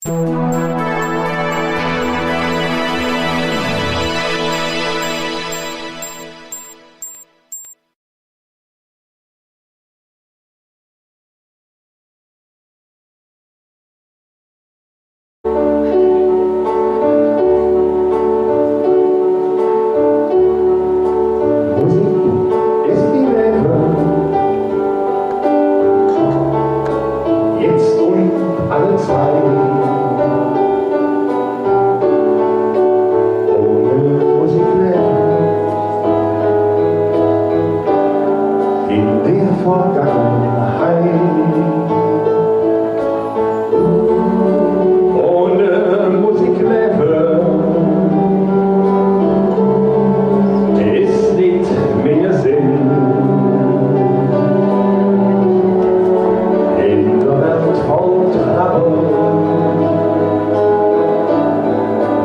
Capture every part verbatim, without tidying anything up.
Musik ist die Welt. Jetzt und alle Zeit. Ohne Musik wäre in der Vergangenheit. Ohne Musik levve es nit ming Senn. En der Welt voll Trouble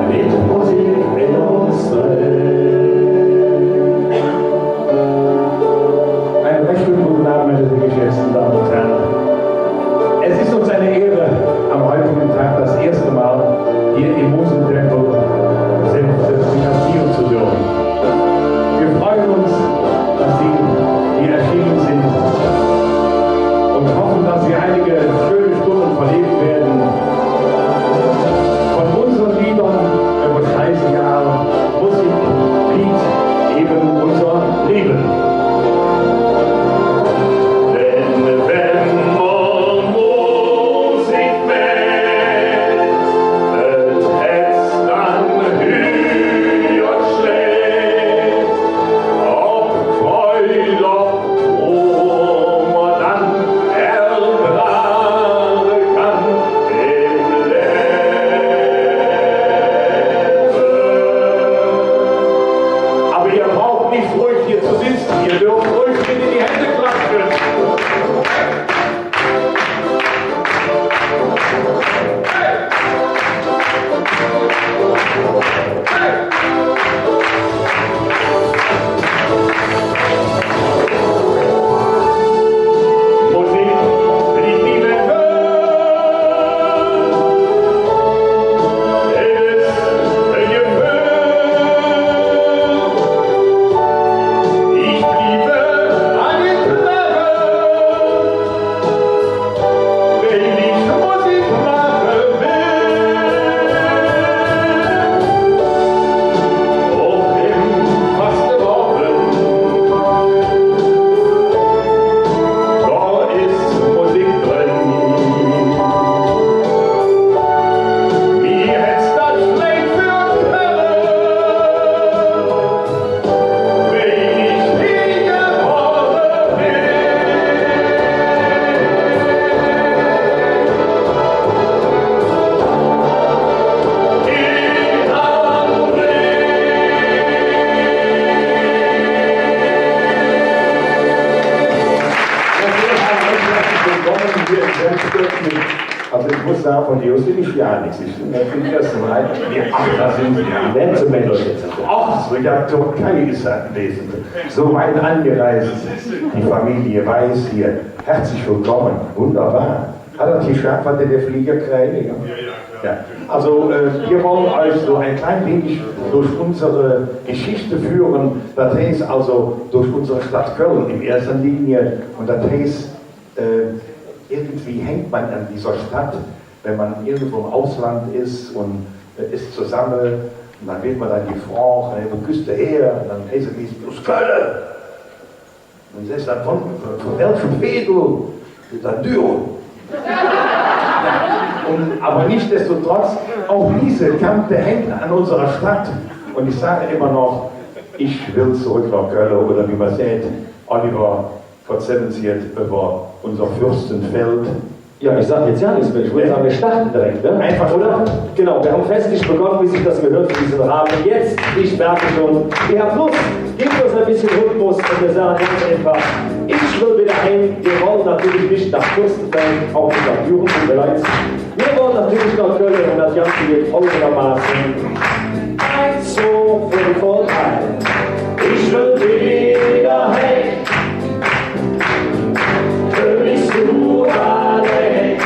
litt Musik en uns dren. Einen recht schönen guten Abend, meine sehr geschätzten Damen und Herren. Es ist uns eine Ehre, am heutigen Tag das erste Mal hier im Musentempel Symphonieren zu dürfen. Wir freuen uns, dass Sie hier erschienen sind und hoffen, dass Sie einige schöne Stunden verleben werden. Von unseren Liedern über dreißig Jahre Musik, Lied, eben unser Leben. Denn wenn mer Musik mäht, et Hätz dann höher schläg, ob Freude, ob Trauer dann ertrage kann im Leben. Aber ihr braucht nicht ruhig hier zu sitzen, ihr dürft ruhig mit in die Hände klatschen. Also ich muss sagen, von dir aus bin ich ja nichts. Ich bin das erste Mal. Ja, ach, da sind Sie ja. Nette Männer jetzt. Ach, so, ja, Türkei ist anwesend. So weit angereist. Die Familie Weiß hier. Herzlich willkommen. Wunderbar. Hat er die Schärfe, hat er der Flieger kriegen? Ja. Ja. Also, äh, wir wollen euch so ein klein wenig durch unsere Geschichte führen. Das heißt also, durch unsere Stadt Köln in erster Linie. Und das heißt, Äh, irgendwie hängt man an dieser Stadt, wenn man irgendwo im Ausland ist und, äh, ist zusammen, und dann wird man dann gefragt: „Hey, wo küss de her?“ Und dann heißt es: „Us Kölle.“ Und dann sagst du dann: „Von, von, von welchem Veedel?“ Dann: „Düren.“ Und, aber nichtsdestotrotz, auch diese Kante hängt an unserer Stadt. Und ich sage immer noch, ich will zurück nach Köln, oder wie man sagt, Oliver, Verzählen Sie jetzt über unser Fürstenfeld. Ja, ich sag jetzt ja nichts mehr. Ich würde sagen, wir starten direkt, ne? Einfach. Oder? Genau, wir haben festlich begonnen, wie sich das gehört für diesen Rahmen. Jetzt, ich merke schon, wir haben Lust. Gebt uns ein bisschen Rhythmus und wir sagen ganz einfach, ich will wieder heim. Wir wollen natürlich nicht nach Fürstenfeld, auch nicht nach Düren, tut mir leid. Mir wollen natürlich noch Kölle un dat Ganze geiht folgendermaßen. Eins, zwei, drei, vier, drei. Ich will wieder heim. För mich su allein.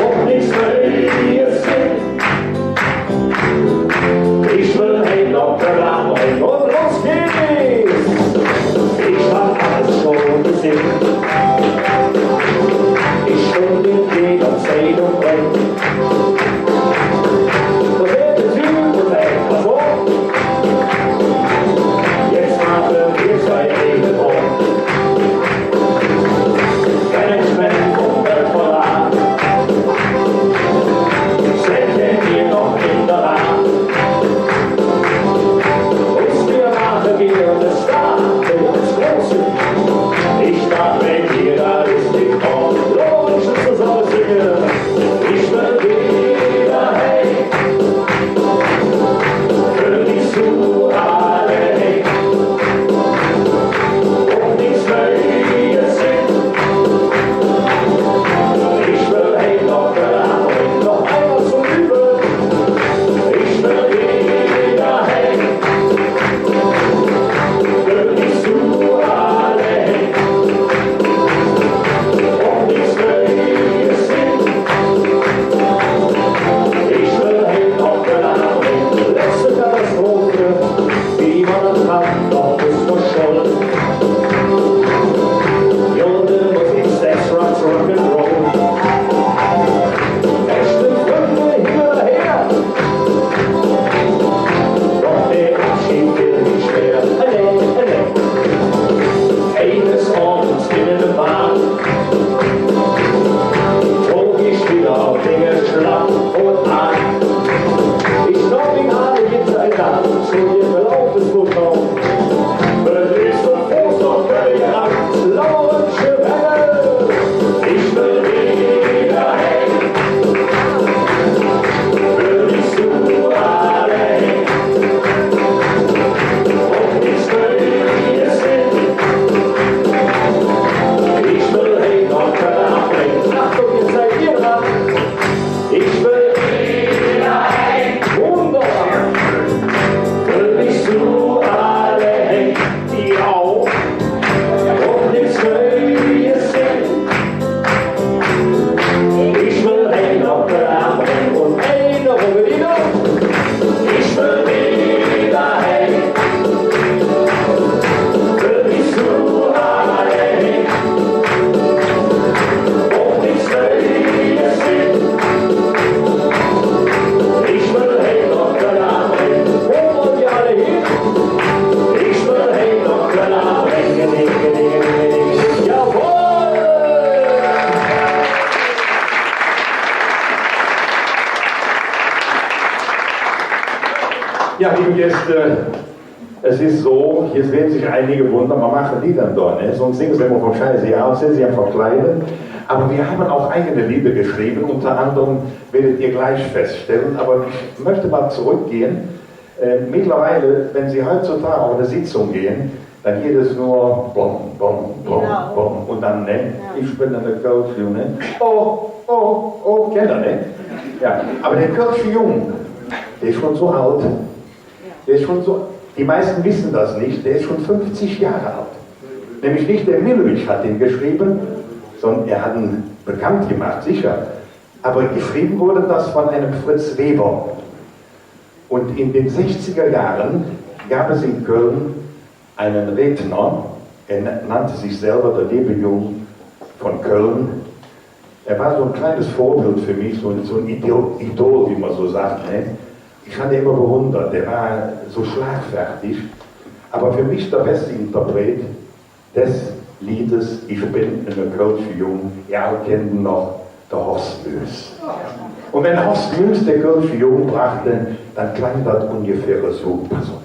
Och Ich stund in jeder Zeitung drin. Und der Typ und der Pastor, jetzt machen wir zwei Ehe. Management vom Weltverlag. Seid ihr noch in der Lage? Uns wir machen wir eine Star, der ganz große. Ich darf mit dir alles mitkommen. Lass uns zusammen singen. Ich will wieder heim. Will nicht zu alle heim. Und nichts Neues sehen. Ich will heim noch einmal zum Üben. Ich will wieder heim. Will nicht zu alle heim. Und nichts Neues sehen. Ich will heim noch einmal. Letzte Katastrophe. Wie man das kann, doch ist verschollen. Wilde Musik, Sex, Drugs, Rock'n'Roll. Echte Fründe hinterher. Doch der Abschied fiel mir schwer. Alle, alle. Eines Abends in der Bar. Wo ich wieder Dinge schlapp und an. Ich glaub, ich habe jetzt ein Land, so ihr Verlauf ist wohl kaum. Begrüßt und Prost auf Köln, Lauer und Schwelle. Ich will wieder heim. Will nicht zu alle heim. Und ich will hier sind. Ich will heim und Achtung, jetzt seid ihr dran. Ich will wunderbar. Will ich zu alle Hände auf. Und nichts Neues sehen. Ich will heim noch einmal und eine Runde wieder. Ich will wieder heim. Will ich zu alle heim. Und nichts Neues sehen. Ich will heim noch einmal. Wo wollt ihr alle hin? Ich will heim noch einmal. Jawohl! Ja, liebe Gäste, es ist so, jetzt werden sich einige wundern, was machen die denn da, ne? Sonst singen sie immer vom Scheiße, ja, sind sie am Verkleiden. Aber wir haben auch eigene Lieder geschrieben, unter anderem werdet ihr gleich feststellen. Aber ich möchte mal zurückgehen. Äh, mittlerweile, wenn Sie heutzutage auf eine Sitzung gehen, dann geht es nur bom, bom, bom, genau, bom. Und dann, ne? Ja. Ich bin eine Coach, ne? Oh, oh, oh, kennt ihr, ne? Ja, aber der Kölsche Jung, der ist schon so alt. Der ist schon so, die meisten wissen das nicht, der ist schon fünfzig Jahre alt. Nämlich nicht der Millwig hat den geschrieben, sondern er hat ihn bekannt gemacht, sicher. Aber geschrieben wurde das von einem Fritz Weber. Und in den sechziger Jahren gab es in Köln einen Redner, er na-, nannte sich selber der liebe Jung von Köln. Er war so ein kleines Vorbild für mich, so ein, so ein Idol, Idol, wie man so sagt, ne? Ich habe ihn immer bewundert, der war so schlagfertig, aber für mich der beste Interpret des Liedes Ich bin ene kölsche Jung, ehr kennt en noch, der Horst Müüß. Und wenn Horst Müüß der Kölsche Jung brachte, dann klang das ungefähr so, pass auf.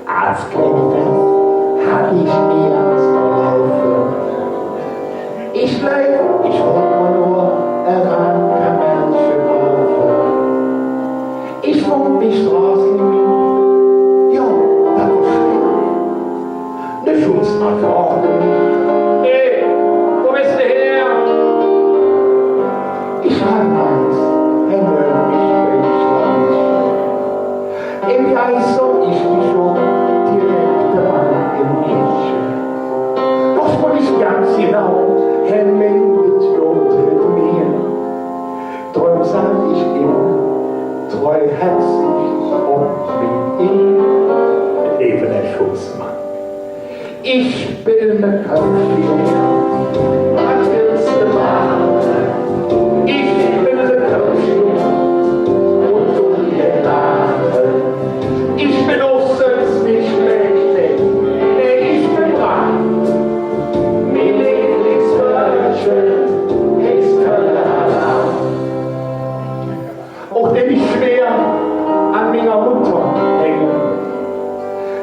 Als Kleines hatt ich nie Angst vor Raufe. Ich gläuv, ich wollt mer nor e Rankamännche kaufe. Ich fung mich draußen, jo, dat wor schwer. De Schutzmann frog mich: „Hey, wo bes de her?“ Ich hatt Angs, hä mööch mich wennigstens nit. Im Geis soh ich mich jo direk em Eckche. Doch wusst ich ganz genau, hä meint et god met mir. Dröm sag ich immer, treu Hätz Ich ben ene Kölsche Jung, wat wells de maache? Ich ben ene Kölsche Jung, un ungern laache. Ich ben och söns nit schlääch, nä, nä, ich ben braav. Ming Leevlingswöödche es Kölle Alaaf. Och wenn ich schwer an minger Mutter häng,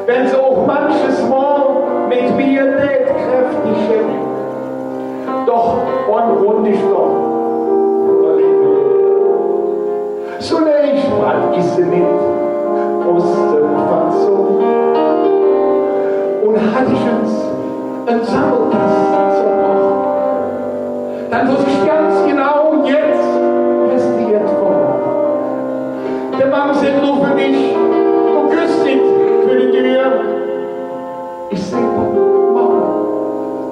wenn se och manches Mol met mir dät kräftig schäng, doch en Grund es doch, su leich wat es se nit us der Fassung. Un hatt ich ens en Sammeltass zerbrach, dann woss ich ganz genau, jetz häs de jet verbrach. De Mamm sät nor för mich: „Do küss nit för de Dür.“ Ich sag: „Mamm,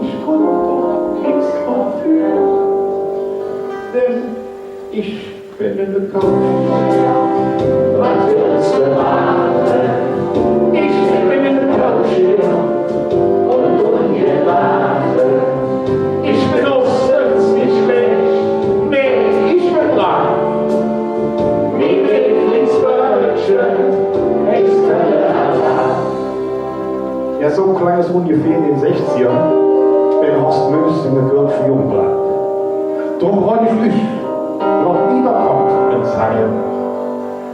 ich kunnt doch nix doför, denn ich ben ene Kölsche Jung.“ Wat wells de maache? Ich ben ene Kölsche Jung un ungern laache. Ich ben och söns nit schlääch, nä, ich ben braav. Ming Leevlingswöödche es Kölle Alaaf. Jo, su klang et ungefähr en de sechziger, wann Horst Münch singe Kölsche Jungplaat. Dröm bröch ich üch noch nie der Kopp en Zeile.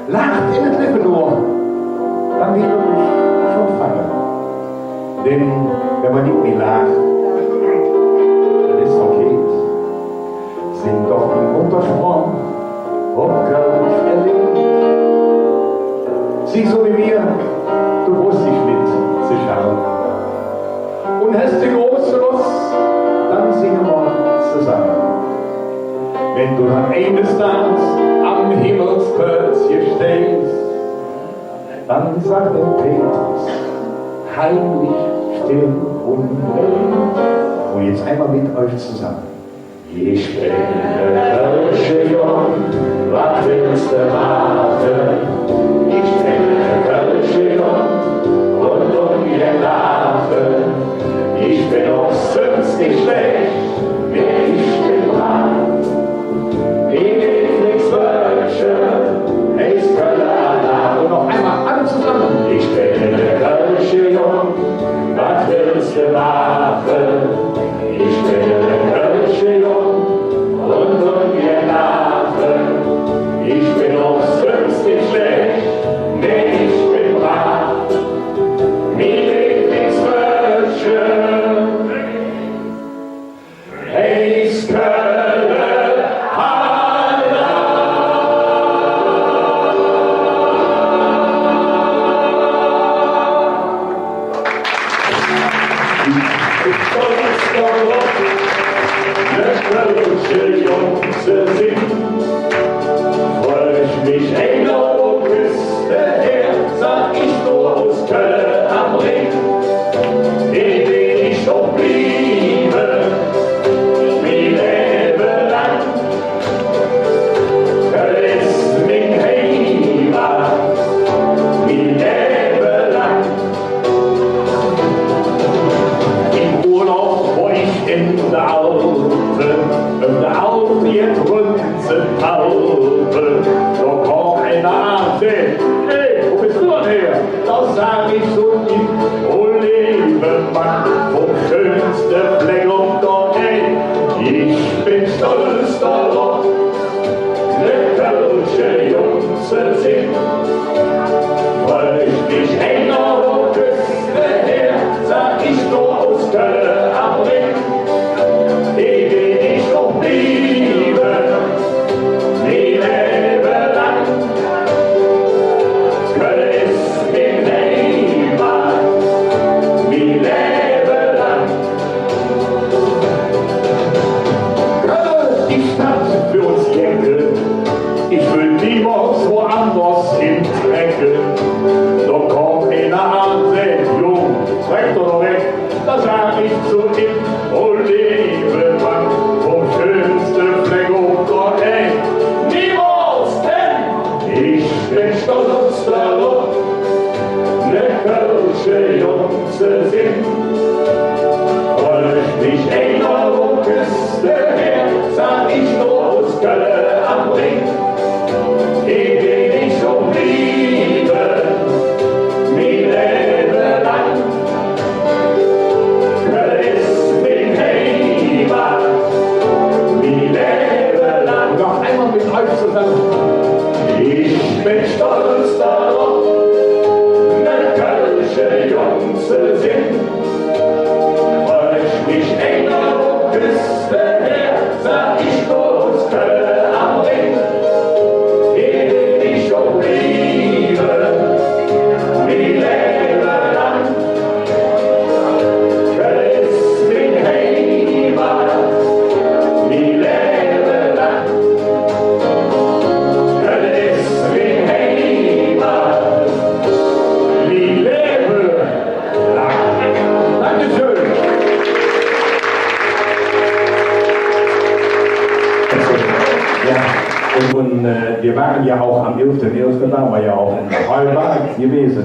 Laach en et Levve nor, dann weed mer üch schon fange. Denn wann mer nit mih laach, dann es et okay. Sing doch ding Muttersproch op Kölsch, Elli. Sing su wie mir, do bruchs dich nit ze schamme. Un häs de große Loss, dann singe mer zesamme. Wann do dann eines Dags am Himmelsköötche steiß, dann sag dem Petrus heimlich, still un leis. Un jetz eimol met üch zesamme. Ich ben ene Kölsche Jung, wat wells de maache? Ich ben ene Kölsche Jung un ungern laache. Ich ben och söns nit schlääch, nä, ich ben braav. Ming Leevlingswöödche es Kölle Alaaf. Un noch eimol alle zesamme. Ich ben ene Kölsche Jung, wat wells de maache? Ich ben ene Kölsche Jung un ungern laache. Ich ben och söns nit schlääch, nä, ich ben braav. Ming Leevlingswöödche es Kölle Alaaf. Ich ben stolz drop, ne kölsche Jung ze sin. Frög mich einer, wo küss de her, sag ich, do us Kölle am Rhing. Dä well ich och blieve, mi Levve lang. Kölle es ming Heimat, mi Levve lang. Em Urlaub wor ich en de Alpe, en de Alpe jet röm ze kalpe. Do kom einer aan, säht: „Hey, wo bes do dann her?“ Do sag ich zo: „Ich, o leeve Mann, vum schönste Fleck op der Ääd, ich ben stolz drop, ne kölsche Jung ze sin.“ Frög mich einer, wo küss de her, sag ich, do us Kölle am Rhing. Dä well ich och blieve, mi Levve lang. Kölle es ming Heimat, mi Levve lang. Kölle, die Stadt för uns Jecke, ich wööd niemols woanders hin trecke. Do kom einer aan, säht: „Jung, treck dich doch weg.“ Do sag ich zo im: „O leeve Mann, vum schönste Fleck op der Ääd, niemols, denn ich ben stolz drop, ne kölsche Jung ze sin.“ Hee wor gewäse.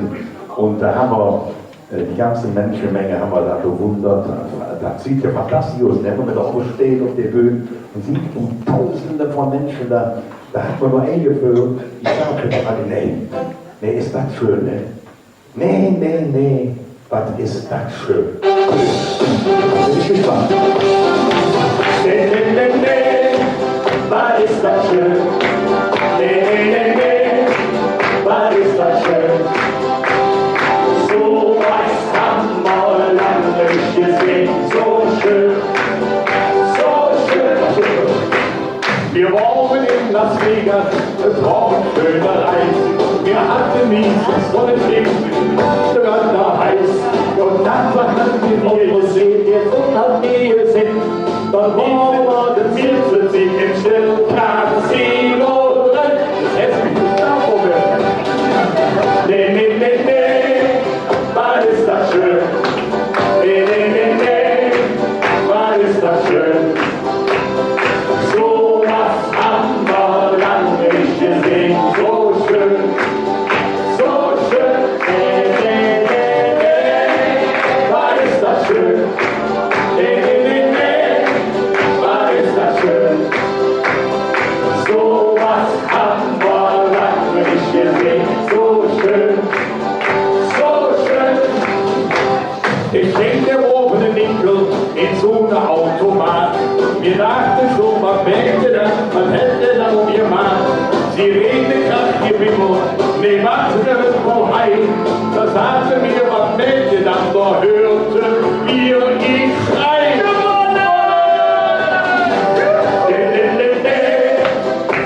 Un do han mer, äh, die ganze Menschemenge han mer do bewundert. Dat süht jo fantastisch us, ne? Wann mer do obbe steiht op der Bühn un süht, wie Dausende vun Minsche do, do hät mer nor ein Geföhl, ich sage, nä, nä, es dat schön, ne? Nä, nä, nä, wat es dat schön. Bin ich gespannt. Nä, nä, nä, nä, wat es dat schön. Nä, nä, nä, nä, wat es dat schön. Su jet han mer lang nit gesinn. Su schön, su schön. Mir wore en Las Vegas, et wor en schöne Reis. Mir hatte nies vun däm Ding, dat do heiß. Un dann han mer gesinn, un han mer gesinn, dann wor mer de Minsch em Casino dren. Jetz, nä, nä, nä, nä. Wat es dat schön. Nä, nä, nä, nä. Wat es dat schön. Su jet han mer lang nit gesinn. Su schön. Su schön. Nä, nä, nä, nä. Wat es dat schön. Nä, nä, nä, nä. Wat es dat schön. Su jet han mer lang nit gesinn. Su schön. Su schön. Et hängk dä owwe ene Nickel en su ene Automat. Mir dächte schon, wat mäht dä dann, wat hät dä dann gemaht? Sirene, Krach, Gebimmel, nä, wat för e Bohai. Do sage mer, wat mäht dä dann, do hürt mer en Schrei. Dä, dä, dä, dä.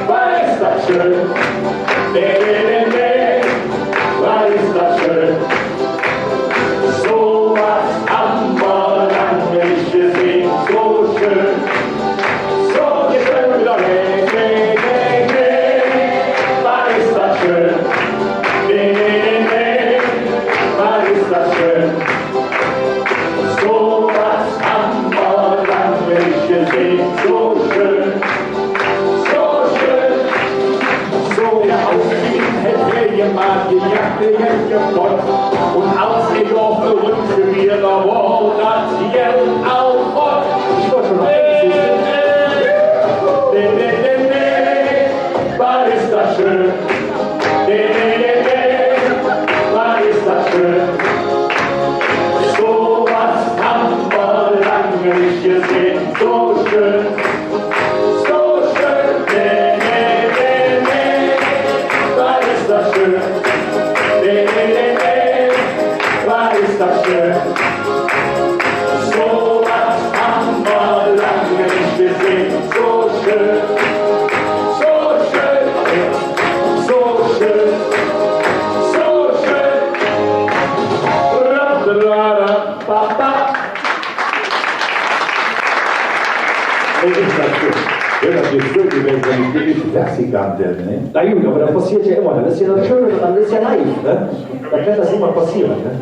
Wat es dat schön. Dä, dä, dä, dä. Wat es dat schön. Su jet han mer lang nit gesinn. Su schön. Su schön. Nä, nä, nä, nä. Wat es dat schön. Nä, nä, nä, nä. Wat es dat schön. Su jet han mer lang nit gesinn. Su schön. Su schön. Su, jo, us Kind hät hä gemaht, gejäht, gejäht, gepott. Un als hä do verröm wor, do wor dat Geld all fott. Ich wor schon rein, sühs de? Nä, nä, nä, nä. Wat es dat schön. Nä, nä, nä, nä. Wat es dat schön. Su jet han mer lang nit gesinn. Su schön. Su schön, nä, nä, nä, nä. Wat es dat schön. Nä, nä, nä, nä. Wat es dat schön. Su jet han mer lang nit gesinn. Su schön. Su schön. Su schön. Su schön. Ra, ra, ra, pa, pa. Nä, es dat schön. Jo, dat es schön, wenn ich wirklich Versi kann, ne? Na god, ävver dat passeet jo immer. Dat es jo dat Schöne dran, dat es jo live, ne? Do kann dat immer passeere, ne?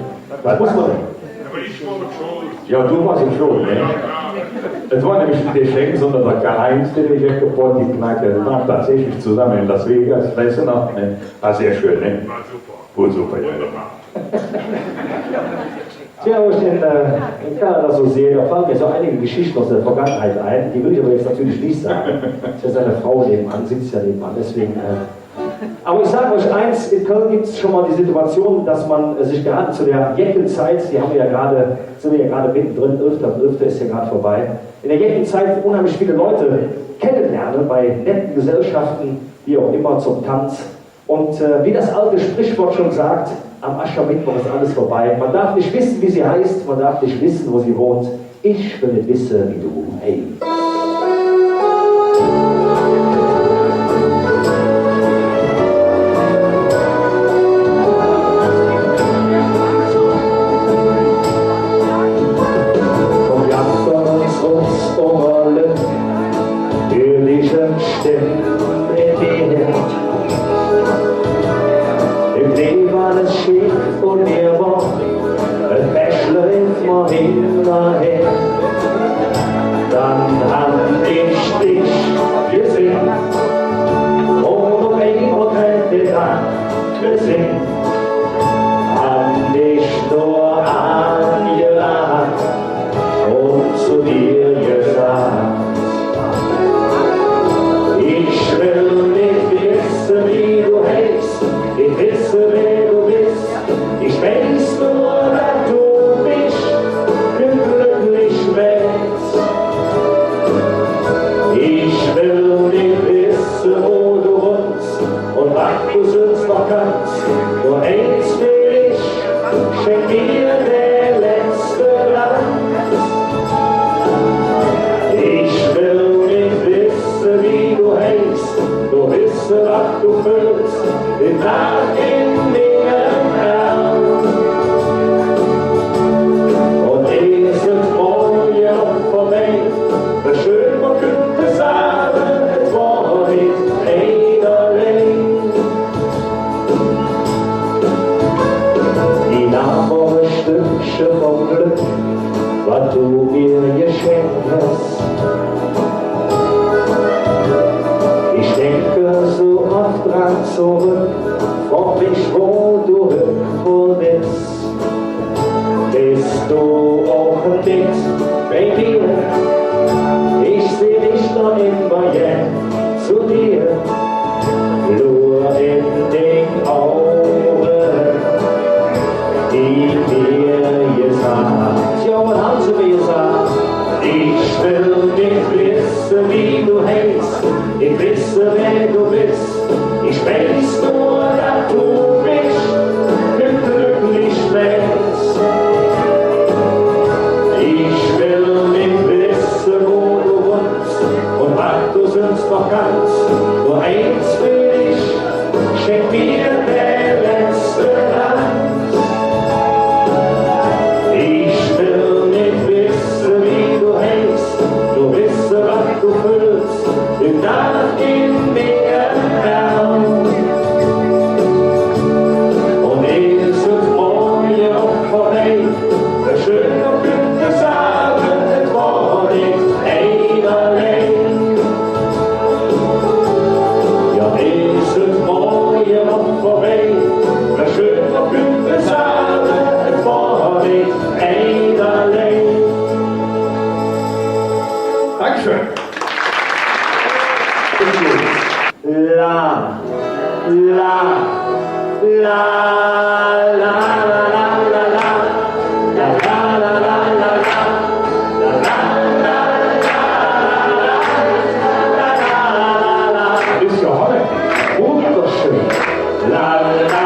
Dat muss mer. Jo, do wors et schon, ne? Et wor nämlich nit dä Schenk, sondern dä Karl-Heinz, dä hät gepott, die Kneipe, dä wor tatsächlich zosamme en Las Vegas, weiß de noch, ne? Wor sehr schön, ne? Wor super, jo. Tja, wo ich den, äh, den Kader so sehe, da fallen mir so einige Geschichten aus der Vergangenheit ein. Die will ich aber jetzt natürlich nicht sagen. Das ist ja seine Frau nebenan, sitzt ja nebenan. Deswegen, äh, aber ich sage euch eins, in Köln gibt es schon mal die Situation, dass man, äh, sich gerade zu der Jeckenzeit, die haben wir ja gerade, sind wir ja gerade mittendrin, elfter elfter ist ja gerade vorbei, in der Jeckenzeit unheimlich viele Leute kennenlerne, bei netten Gesellschaften, wie auch immer, zum Tanz. Und, äh, wie das alte Sprichwort schon sagt, am Aschermittwoch ist alles vorbei. Man darf nicht wissen, wie sie heißt, man darf nicht wissen, wo sie wohnt. Ich will nit wesse, wie do heiß. Vun gaster uns Ross om Lück, hür dich en Stemm en die Händ. Im Leev alles scheek un ehr wor, et Pech läuf mer hingerher. Dann vum Glöck, wat do mir geschenk häs. Ich denk su off dran zoröck, frog mich, wo do hügg wall bes. Bes do och nit bei dir? Ich sinn dich noch immer gään zo dir. Luur en ding Auge, die mir gesaht. Jo, wat han se mir gesaht? Ich well nit wesse, wie do heiß. Ich wesse, wä do bes. Ich weiß nor, dat do mich nit glöcklich mähs. Ich well nit wesse, wo do wonns un wat do söns noch kanns. Nor eins will ich, schenk mir dä letzte Danz. Ich well nit wesse, wie do heiß, nor wesse, wat do föhls, dä Dag en mir. Un es et morge och vörbei, schön op Kütt sage, et wor nit ein allein. Jo, es et morge och vörbei, schön op Kütt sage, et wor nit ein allein. Dankeschön. Bitte schön. La, la, la. Es jo holländisch. Wunderschön. La, la, la.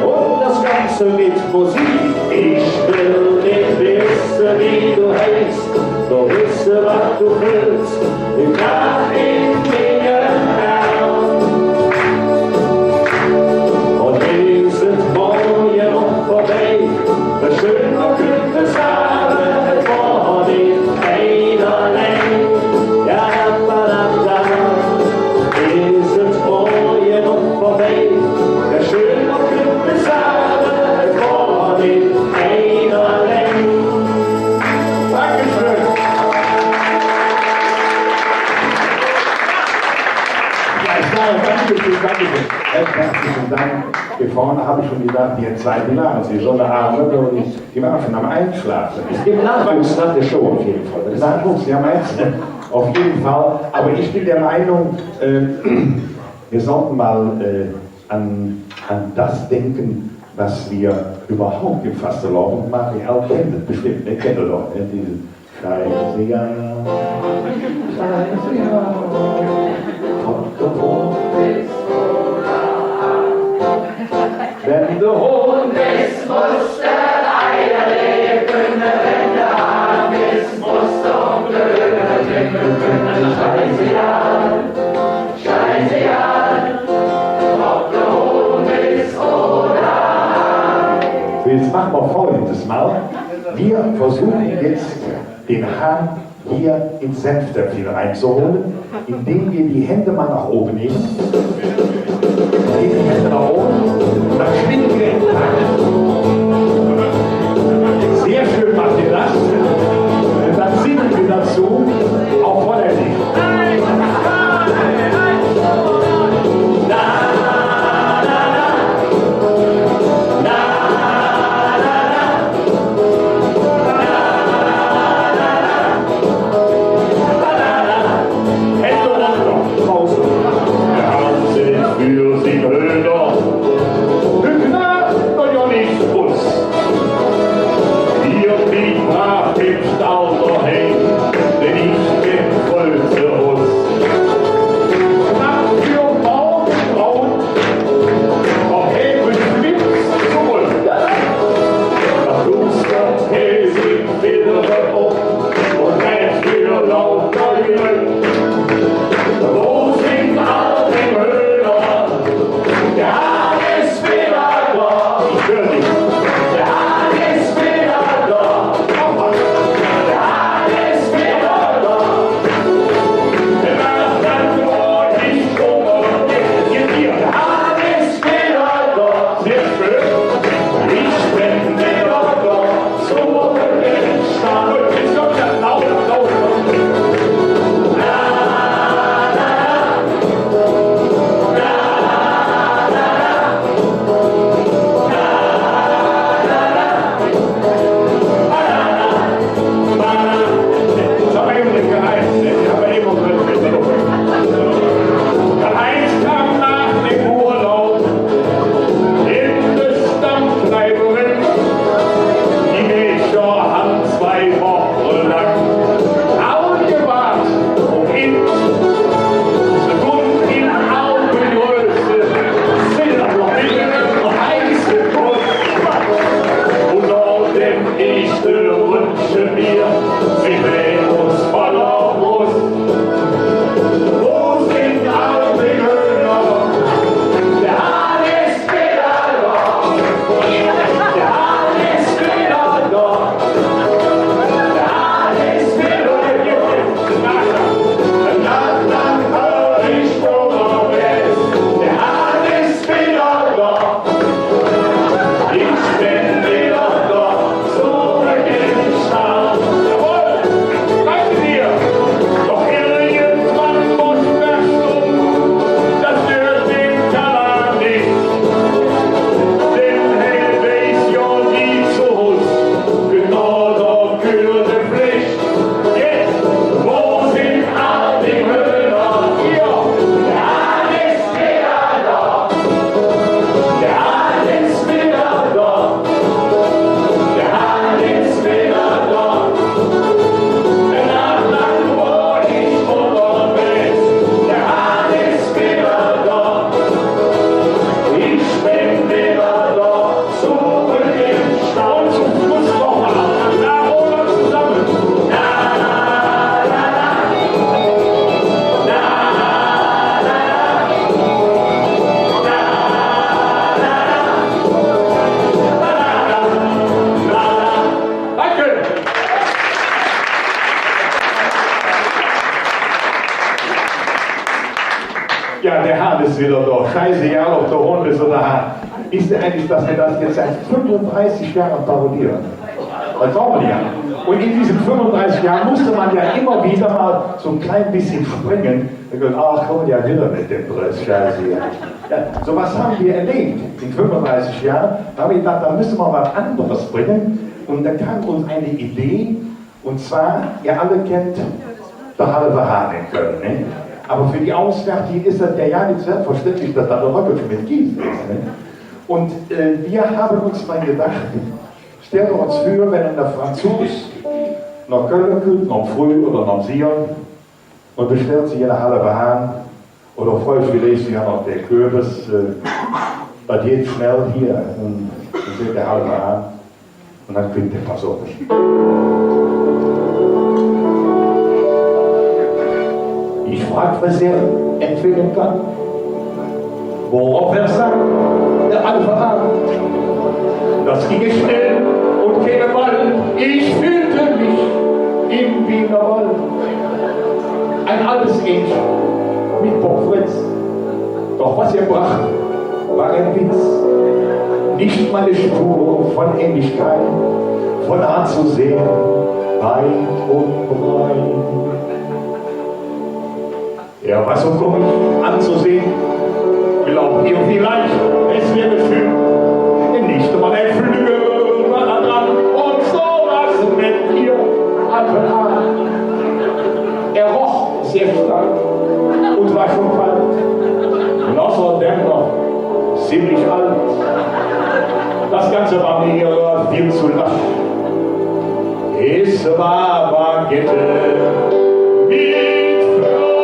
Un dat Ganze met Musik. Ich well nit wesse, wie do heiß, nor wesse, wat do föhls, dä Dag en mir. Un es et morge och vörbei, schön op Kütt sage, et wor nit ein allein. Jo, ba, da, da. Es et morge och vörbei, schön op Kütt sage, et wor nit ein allein. Dankeschön. Ja, ich sage Dankeschön, Dankeschön. Recht herzlichen Dank. Hier vorne habe ich schon gedacht, jetzt seien die Lachen. Sie schon eine Arme, glaube ich. Die waren schon am Einschlafen. Im Nachwuchs nach der Show auf jeden Fall. Im Nachwuchs, ja, meinst du? Auf jeden Fall. Aber ich bin der Meinung, äh, wir sollten mal, äh, an, an das denken, was wir überhaupt im Fastelovend machen. Ihr alle kennt es bestimmt, ne? Kennt ihr doch, ne? Diese Scheiße, ja. Scheiße, ja. Hopp, hopp, hopp. Wenn de Hon es, muss de Eier lecken, wenn de Hahn es, muss de Onkel Öl trinken können. Scheiße, ja, scheiße, ja, ob de Hon es oder Hahn. So, jetzt machen wir Folgendes mal. Wir versuchen jetzt, den Hahn hier ins Senftöpfchen reinzuholen, indem wir die Hände mal nach oben nehmen. Geht die Hände nach oben. Und dann schwingen wir in den Takt. Sehr schön macht ihr das. Und dann singen wir dazu auf Holländisch. Hände runter, draußen. Der Hahn singt för sing Höhner. Hück na, doch jo nit Ja, der Hahn ist wieder da. Scheißegal, ob du Hund bist oder Hahn. Ist eigentlich, dass wir das jetzt seit fünfunddreißig Jahren parodieren? Das brauchen wir ja. Und in diesen fünfunddreißig Jahren musste man ja immer wieder mal so ein klein bisschen springen. Ich dachte, ach, komm ja wieder mit dem Dreck, Scheiße hier. Ja, sowas haben wir erlebt in fünfunddreißig Jahren. Da habe ich gedacht, da müssen wir was anderes bringen. Und da kam uns eine Idee, und zwar, ihr alle kennt der Halve Hahn in Köln, ne? Aber für die Auswärtigen ist das ja, ja nicht selbstverständlich, dass da der Röckel mit Kies ist, ne? Und äh, wir haben uns mal gedacht, stellen wir uns vor, wenn ein Franzos nach Köln kommt, nach Früh oder nach Sion, und bestellt sich eine Halve Hahn, oder freut sich vielleicht sogar noch der Kürbis, äh, das geht schnell hier, und dann sagt der Halve Hahn, und dann klingt der Pass auf. Ich frag, was er empfehlen kann. Worauf er sagt, der Halve Hahn: Das ginge schnell und käme bald. Ich fühlte mich im Wiener Wald. Ein altes Entchen mit Pommes frites. Doch was er brachte, war ein Witz. Nicht mal eine Spur von Ähnlichkeit, von Hahn zu sehen, weit und breit. Er war so komisch anzusehen, glaubt ihr vielleicht, es wäre schön. Nicht mal ein Flügel war da dran, und so war's mit mir, Halve Hahn. Er roch sehr stark und war schon kalt und außerdem noch ziemlich alt. Das Ganze war mir viel zu lasch. Es war Baguette mit Fromage.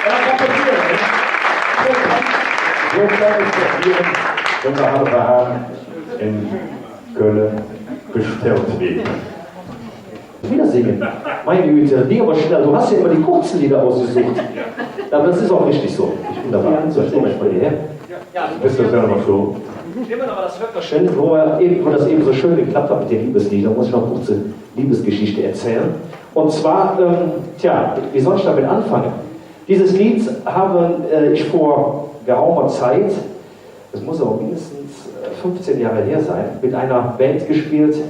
Ja, kann passieren, ne? So kann, so kann es passieren, wenn der Halve Hahn in Köln bestellt wird. Wieder singen. Meine Güte, ging aber schnell. Du hast ja immer die kurzen Lieder ausgesucht. Aber das ist auch richtig so. Ich bin dabei. Ja, so, ich komme von dir her. Ja, du bist ja selber schuld. Nehmen wir nochmal das Völkerschön, wo wir eben, wo das eben so schön geklappt hat mit den Liebesliedern, muss ich noch eine kurze Liebesgeschichte erzählen. Und zwar, ähm, tja, wie soll ich damit anfangen? Dieses Lied habe, äh, ich vor geraumer Zeit, es muss aber mindestens, äh, fünfzehn Jahre her sein, mit einer Band gespielt, äh,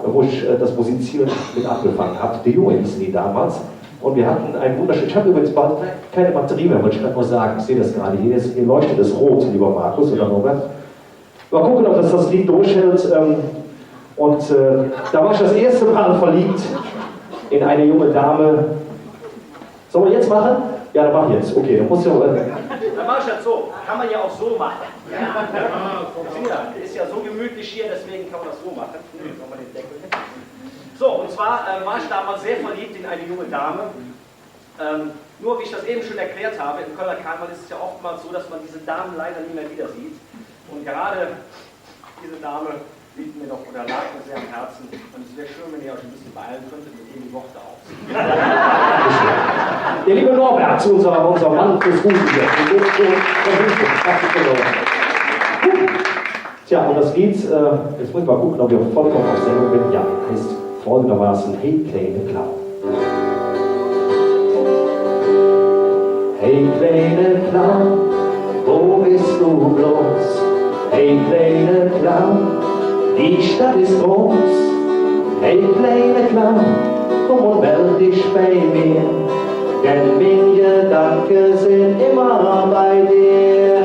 wo ich, äh, das Musizieren mit angefangen hab. Die Junge hießen die damals. Und wir hatten einen wunderschönen, ich habe übrigens bald keine Batterie mehr, wollte ich gerade nur sagen. Ich sehe das gerade hier, jetzt, hier leuchtet es rot, lieber Markus oder Norbert. Mal gucken, ob das das Lied durchhält. Ähm, und, äh, da war ich das erste Mal verliebt in eine junge Dame. Sollen wir jetzt machen? Ja, dann mach jetzt. Okay, dann muss ja, äh, dann mach ich das so. Kann man ja auch so machen. Ja. Ist ja so gemütlich hier, deswegen kann man das so machen. Hm, nochmal den Deckel. So, und zwar, äh, war ich damals sehr verliebt in eine junge Dame. Ähm, nur, wie ich das eben schon erklärt habe, im Kölner Karneval ist es ja oftmals so, dass man diese Damen leider nie mehr wieder sieht. Und gerade diese Dame liegt mir doch oder lag mir sehr am Herzen. Und es wäre schön, wenn ihr euch ein bisschen beeilen könntet mit ihr die Worte auch. Der liebe Norbert, unser, unser Mann fürs Gute hier. Tja, und das Lied, äh, jetzt muss ich mal gucken, ob ich vollkommen auf Sendung bin. Ja, heißt folgendermaßen: Hey, kleine Clown. Hey, kleine Clown, wo bist du bloß? Hey, kleine Clown, die Stadt ist groß. Hey, kleine Clown, komm und meld dich bei mir, denn meine Gedanken sind immer bei dir.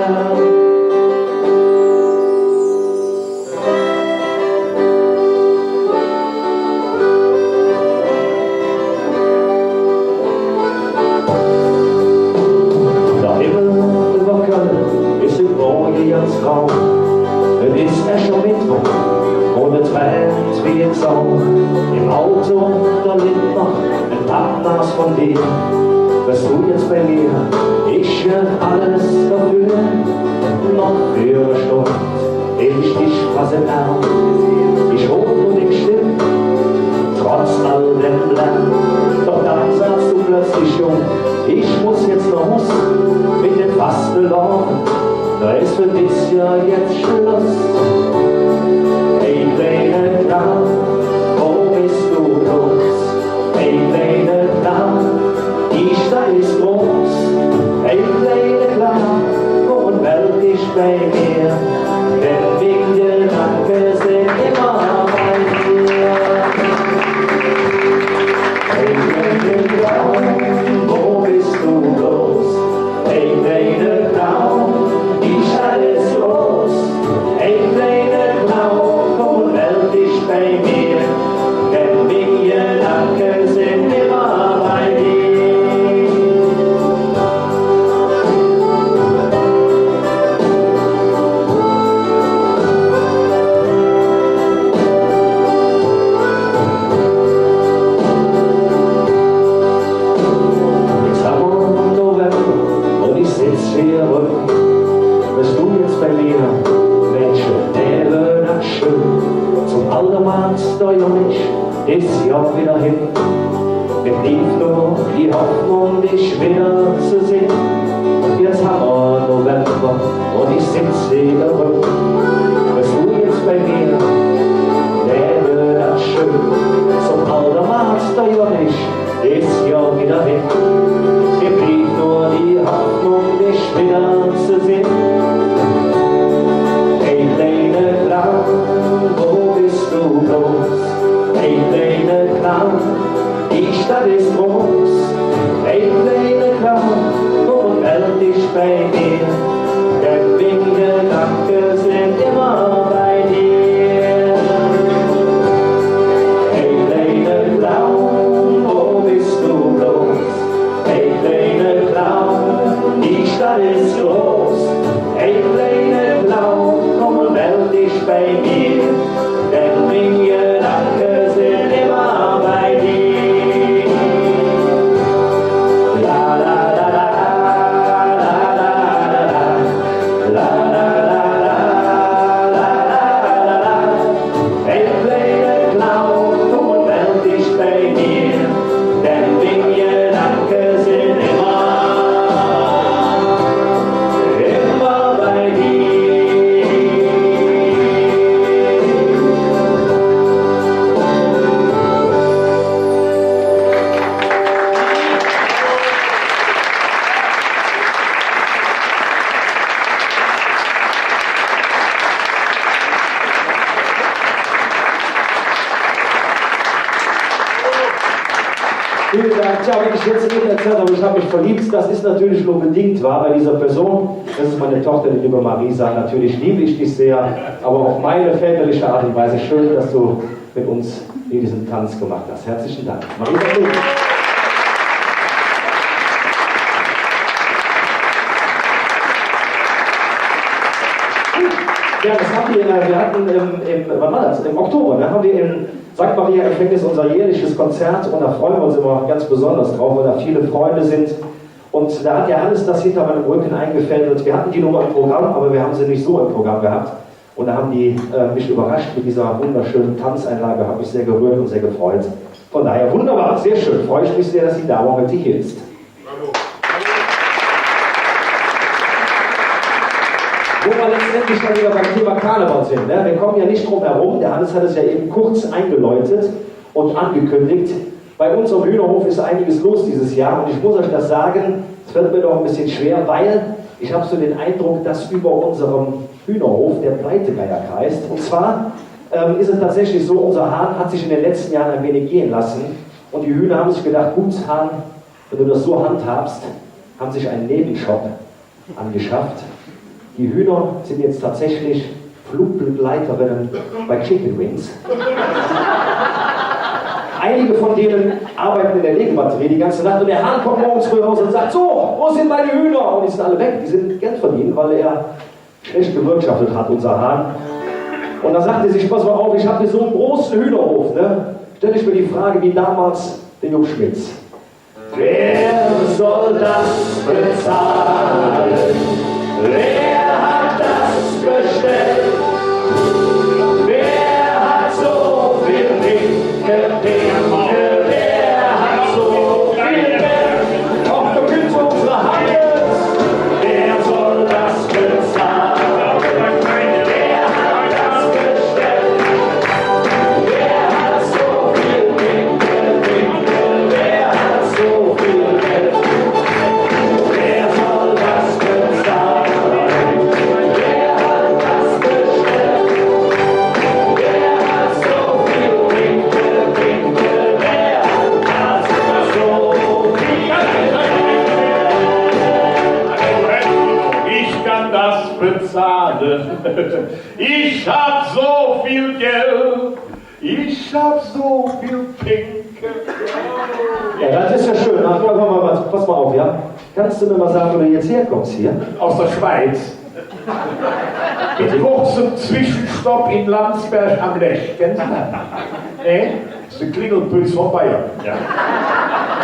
Der Himmel üvver Kölle es em Morge ganz grau. Et es Äschermittwoch un et brennt wie en Sau. Em Auto, do litt noch en Pappnass vun dir. Wärst du jetz bei mir, ich gäv alles doför. Noch för en Stund hätt ich dich fass em Ärm. Ich hol nor ding Stimm, trotz all dem Lärm. Doch dann sagst du plötzlich: Jung, ich muss jetz noh Hus met dem Fastelovend. Do es för dis Johr jetz Schluss. Hey, kleine Clown, wo bist du bloß? Hey, kleine Clown, die Stadt ist groß. Hey, kleine Clown, komm und meld dich bei mir, denn meine Gedanken sind immer bei dir. Hey, kleine Clown, wo bist du bloß? Hey, kleine Clown, die Stadt ist groß. Hey, kleine Clown, komm und meld dich bei mir, denn meine Gedanken sind immer bei dir. Jetz hammer November un ich setz hee eröm. Wärst du jetz bei mir, Mädche, wör dat schön. Zom Aldermaat, do gonn ich dis Johr widder hin. Mir bliev nor die Hoffnung, dich widder ze sinn. Jetz hammer November un ich setz hee eröm. Wärst du jetz bei mir, wör dat schön. Zom Aldermaat, do gonn ich dis Johr widder hin. Mir bliev nor die Hoffnung, dich widder ze sinn. Hey, kleine Clown, wo bist du bloß? Hey, kleine Clown, die Stadt ist groß. Hey, kleine Clown, komm und meld dich bei mir, denn meine Gedanken sind immer bei dir. Hey, kleine Clown, wo bist du bloß? Hey, kleine Clown, die Stadt ist groß. Hey, kleine Clown, komm und meld dich bei mir, denn meine Gedanken sind immer bei dir. La, la, la, la, la, la, la, la. Hey, kleine Clown, komm und meld dich bei mir, denn meine Gedanken sind immer, immer bei dir. Vielen Dank. Tja, wenn ich jetzt eben erzählt habe, ich habe mich verliebt, das ist natürlich nur bedingt wahr bei dieser Person. Das ist meine Tochter, die liebe Marisa. Natürlich liebe ich dich sehr, aber auf meine väterliche Art und Weise. Schön, dass du mit uns hier diesen Tanz gemacht hast. Herzlichen Dank. Marisa Bluth. Ja, das haben wir, äh, wir hatten im, im, wann war das? Im Oktober, ne, haben wir im Sankt Maria Empfängnis unser jährliches Konzert und da freuen wir uns immer ganz besonders drauf, weil da viele Freunde sind. Und da hat der Hannes das hinter meinem Rücken eingefädelt. Wir hatten die Nummer im Programm, aber wir haben sie nicht so im Programm gehabt. Und da haben die, äh, mich überrascht mit dieser wunderschönen Tanzeinlage. Hat mich sehr gerührt und sehr gefreut. Von daher wunderbar, sehr schön. Freue ich mich sehr, dass die Dame heute hier ist. Wo wir letztendlich schon wieder beim Thema Karneval sind, ne? Wir kommen ja nicht drum herum. Der Hannes hat es ja eben kurz eingeläutet und angekündigt. Bei uns am Hühnerhof ist einiges los dieses Jahr. Und ich muss euch das sagen, es fällt mir doch ein bisschen schwer, weil ich habe so den Eindruck, dass über unserem Hühnerhof der Pleitegeier kreist. Und zwar, ähm, ist es tatsächlich so, unser Hahn hat sich in den letzten Jahren ein wenig gehen lassen. Und die Hühner haben sich gedacht: „Gut, Hahn, wenn du das so handhabst“, haben sich einen Nebenjob angeschafft. Die Hühner sind jetzt tatsächlich Flugbegleiterinnen bei Chicken Wings. Einige von denen arbeiten in der Legebatterie die ganze Nacht und der Hahn kommt morgens früh raus und sagt: „So, wo sind meine Hühner?“ Und die sind alle weg, die sind Geld verdienen, weil er schlecht gewirtschaftet hat, unser Hahn. Und da sagt er sich: „Pass mal auf, ich habe hier so einen großen Hühnerhof, ne?“ Stelle ich mir die Frage wie damals der Jupp Schmitz: „Wer soll das bezahlen? Wer hat das bestellt? Wer hat so viel Winkel, Winkel? Wer hat so viel Geld?“ Ach, da kommt unsere Hannes. Wer soll das bezahlen? Wer hat das bestellt? Wer hat so viel Winkel, Winkel? Wer hat so viel Geld? Wer soll das bezahlen? Wer hat das bestellt? Wer hat so viel Winkel, Winkel? Wer hat das so viel Geld? Ich kann das bezahlen. Ich hab so viel Geld. Ich hab so viel Pinke. Ja, das ist ja schön. Ach, ja, warte mal, warte, pass mal auf, ja? Kannst du mir mal sagen, wo du jetzt herkommst hier? Aus der Schweiz. Mit kurzem Zwischenstopp in Landsberg am Lech. Kennst du das? Ne? Das ist der Klingelpütz von Bayern. Ja.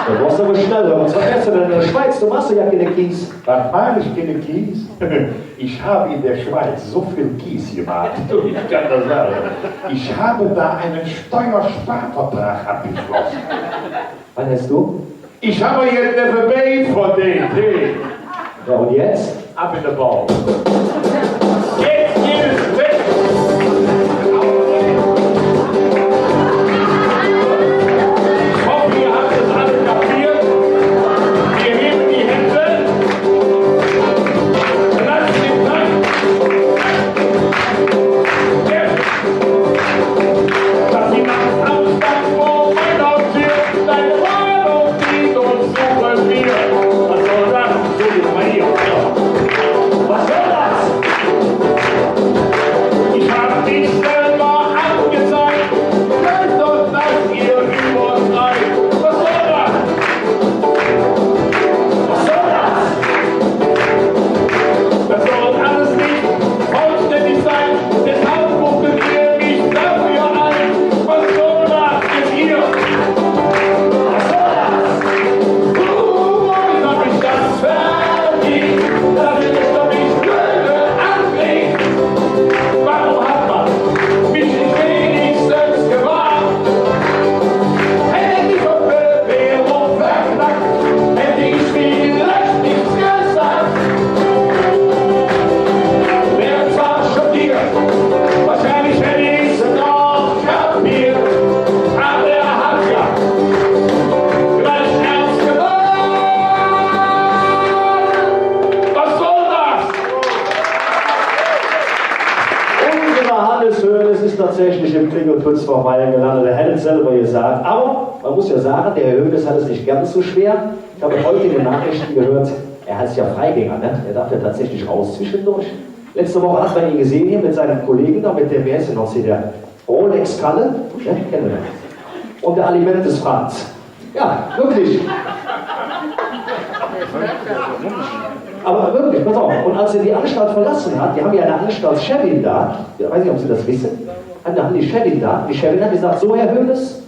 Da warst du aber schnell. Was machst du denn in der Schweiz? Du machst ja keine Kies. Was meine ich, keine Kies? Ich habe in der Schweiz so viel Kies gemacht. Ich kann das sagen. Ich habe da einen Steuersparvertrag abgeschlossen. Was hast du? Ich habe jetzt eine Verbei von D T. Ja, und jetzt? Ab in den Bauch. Jetzt geht es weg. Ich hoffe, ihr habt es alle kapiert. Wir heben die Hände. Klatscht den Takt. Jetzt. Dass die Nacht am Stand vor meiner Tür deine Wohnung sieht und suche mir. Was soll das? Suche ich mal hier. Was soll das? Ich hab mich selber angezeigt. Vielleicht doch, dass ihr übertreibt. Was soll das? Was soll das? Das soll alles nicht vollständig sein. Deshalb rufen wir mich dafür ein. Was soll das jetzt hier? Was soll das? Womit hab ich das verdient, dass ich mich blöde anreg? Warum hat man mich nicht wenigstens gewarnt? Hätte die Bewährung verknackt, hätte ich vielleicht nichts gesagt. Wär zwar schockiert, wahrscheinlich hätte ich's noch kapiert, aber er hat ja gleich ernst genommen. Was soll das? Unsere Hannes Hoeneß ist tatsächlich im Klingelpütz vor Bayern gelandet. Er hat es selber gesagt. Aber man muss ja sagen, der Herr Hoeneß hat es nicht ganz so schwer. Ich habe heute in den Nachrichten gehört, er ist ja Freigänger, ne? Er darf ja tatsächlich raus zwischendurch. Letzte Woche hat man ihn gesehen hier mit seinem Kollegen da, mit dem, wer ist denn noch hier, der Rolex Kalle? Ne? Kennen wir noch. Und der Alimentes Franz. Ja, wirklich. Aber wirklich, pass auf. Und als er die Anstalt verlassen hat, die haben ja eine Anstaltschefin da, ich weiß nicht, ob Sie das wissen, haben, haben die Chefin da, die Chefin hat gesagt: „So, Herr Hoeneß,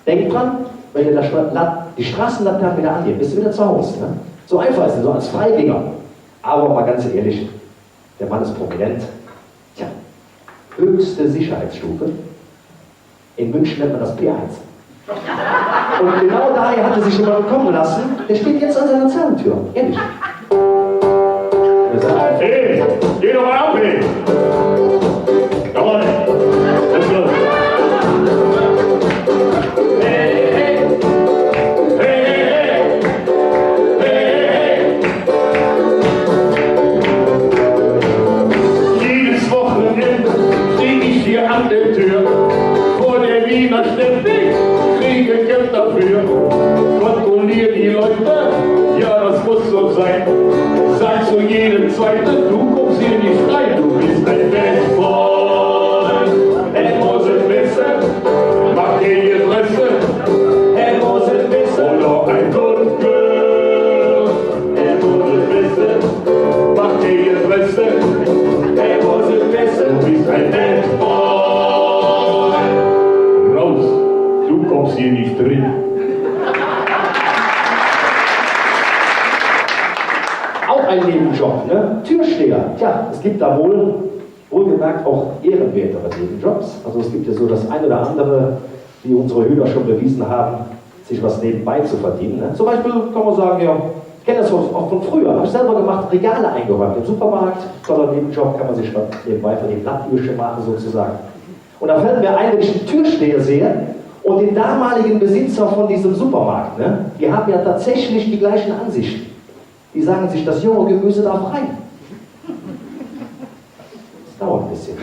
denk dran, wenn ihr das Schla-, La-, die Straßenlaterne wieder angeht, bist du wieder zu Hause, ne?“ So einfach ist es, so als Freigänger. Aber mal ganz ehrlich, der Mann ist prominent. Tja, höchste Sicherheitsstufe. In München nennt man das P eins. Und genau daher hat er sich jemanden kommen lassen, der steht jetzt an seiner Zellentür. Ehrlich. Hey, geh doch mal ab, hey! Jawohl! Let's go! Hey, hey, hey! Hey, hey, hey! Hey, hey, hey! Jedes Wochenende steh ich hier an der Tür. Vor der Wiener Stadtbahn kriege Geld dafür. Kontrollier die Leute, ja, das muss so sein. Sag zu jedem Zweiten, du kommst hier nicht rein, du bist ein Bad Boy. He muss et wesse, maak kei Interesse. He muss et wesse. Oder ein Good Girl. He muss et wesse, maak kei Interesse. He muss et wesse, du bist ein Bad Boy. Raus, du kommst hier nicht drin. Auch ein Nebenjob, ne? Türsteher. Tja, es gibt da wohl, wohlgemerkt, auch ehrenwertere Nebenjobs. Also es gibt ja so das ein oder andere, wie unsere Höhner schon bewiesen haben, sich was nebenbei zu verdienen, ne? Zum Beispiel kann man sagen, ja, ich kenne das auch, auch von früher, habe ich selber gemacht, Regale eingeräumt im Supermarkt, toller Nebenjob, kann man sich was nebenbei verdienen, Plattdütsch machen sozusagen. Und da fällt mir ein, wenn ich einen Türsteher sehe und den damaligen Besitzer von diesem Supermarkt, ne, die haben ja tatsächlich die gleichen Ansichten. Die sagen sich, das junge Gemüse darf rein. Das dauert ein bisschen.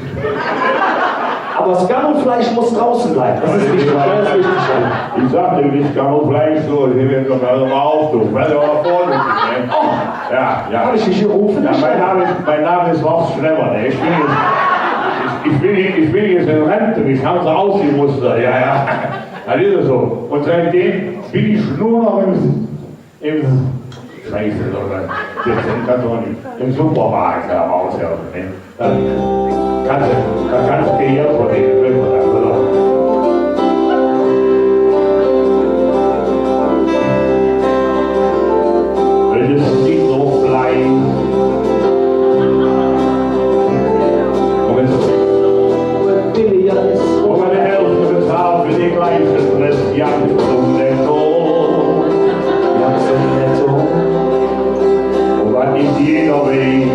Aber das Gammelfleisch muss draußen bleiben. Das ist wichtig. Das ist wichtig. Ich sagte, nicht Gammelfleisch, so, hier wird noch mal auf, du. Weil du auch vorsichtig, ne? Oh! Ja, ja. Habe ich dich gerufen? Ja, mein Name ist, mein Name ist Horst Schlemmer, ne? Ich bin jetzt, ich, ich bin, ich bin jetzt in Rente, ich habe so ausgemustert, ja, ja. Das ist so. Und seitdem bin ich nur noch im Im Scheiße, oder? Jetzt im Karton, im Supermarkt, da raus, ja, ne? Da kannst du, da kannst du dir jetzt von denen, wenn man da, oder? Es ist nicht so klein. Und es ist billiger ist. Und meine Hälfte bezahlt für die gleiche Stress, ja, zum Netto. Ja, zum Netto. Un wat nit jeder weiß,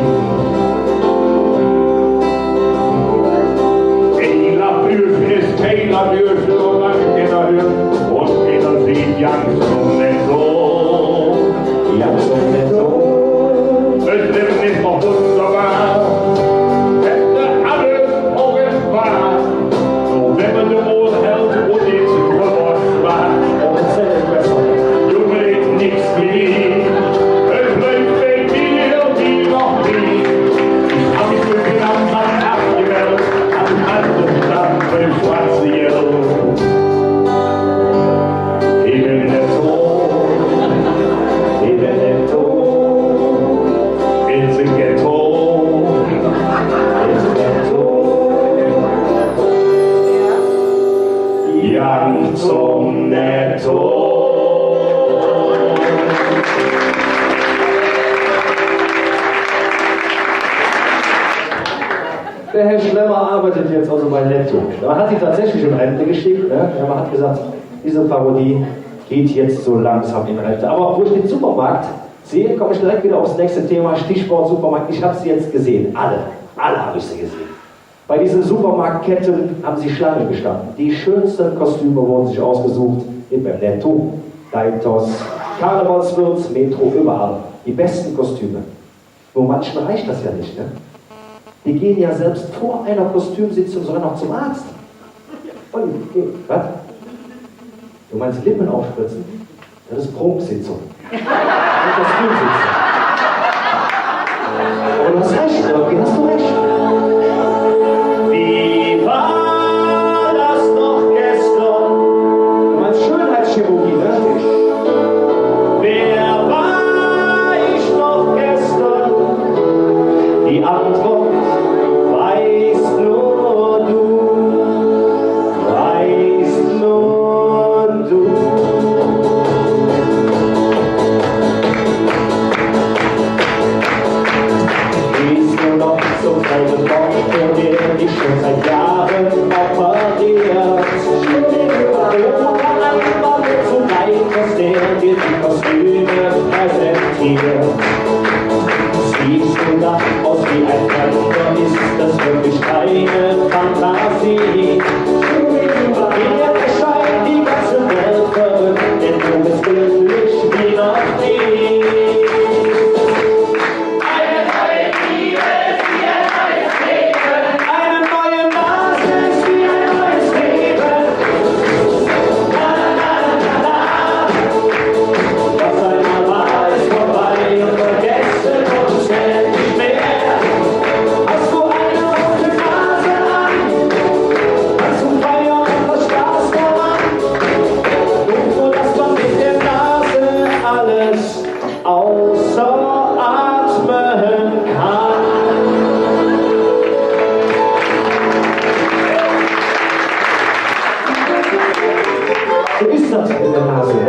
en Lappbürsch es kein Lappbürsch, solang keiner hürt un keiner süht, ja, zum Netto. Ja, zum Netto. Et Levve es doch wunderbar, hätt alles irgendwann. Nur wenn mer de Mul hält un nix drüvver schwaad. Oh, dat es besser. Junge, es nix wie nie. Et läuf bei mir wie noch nie. Ich han mich mit dem Mann abgemeldt, an andere Stadt beim schwarze Geld. Even Netto, even Netto, it's a ghetto, it's a ghetto. Jang zum Netto. Der Herr Schlemmer arbeitet jetzt also bei Netto. Man hat ihn tatsächlich in Rente geschickt, ne? Ja, man hat gesagt, diese Parodie geht jetzt so langsam in Rente. Aber wo ich den Supermarkt sehe, komme ich direkt wieder aufs nächste Thema. Stichwort Supermarkt. Ich habe sie jetzt gesehen. Alle. Alle habe ich sie gesehen. Bei diesen Supermarktketten haben sie Schlange gestanden. Die schönsten Kostüme wurden sich ausgesucht. Eben beim Netto, Deitos, Karnevalswirt, Metro, überall. Die besten Kostüme. Nur manchen reicht das ja nicht, ne? Die gehen ja selbst vor einer Kostümsitzung sogar noch zum Arzt. Und, was? Du meinst Lippen aufspritzen? Das ist Prunksitzung. Und Kostümsitzung. Aber du hast recht, Jörg, hast du recht. Wie war das noch gestern? Du meinst Schönheitschirurgie, ne? Wer war ich noch gestern? Die Antwort weißt nur du, weißt nur du. Seit Jahren operiert. Oder einmal zu Leib, dass der dir die Kostüme präsentiert. Siehst du da aus wie ein Fremder, ist das wirklich keine Fantasie? Mir erscheint die ganze Welt verrückt, denn du bist glücklich wie noch nie. Eine neue Liebe, wie ein neues Leben. Eine neue Nase ist wie ein neues Leben. Na, na, na, na, na. Was einmal war, ist vorbei und vergessen und zählt nicht mehr. Hast du eine rote Nase an? Kannst du feiern und hast Spaß daran? Nur so, dass man mit der Nase alles außer atmen kann. So ist das mit der Nase, ne?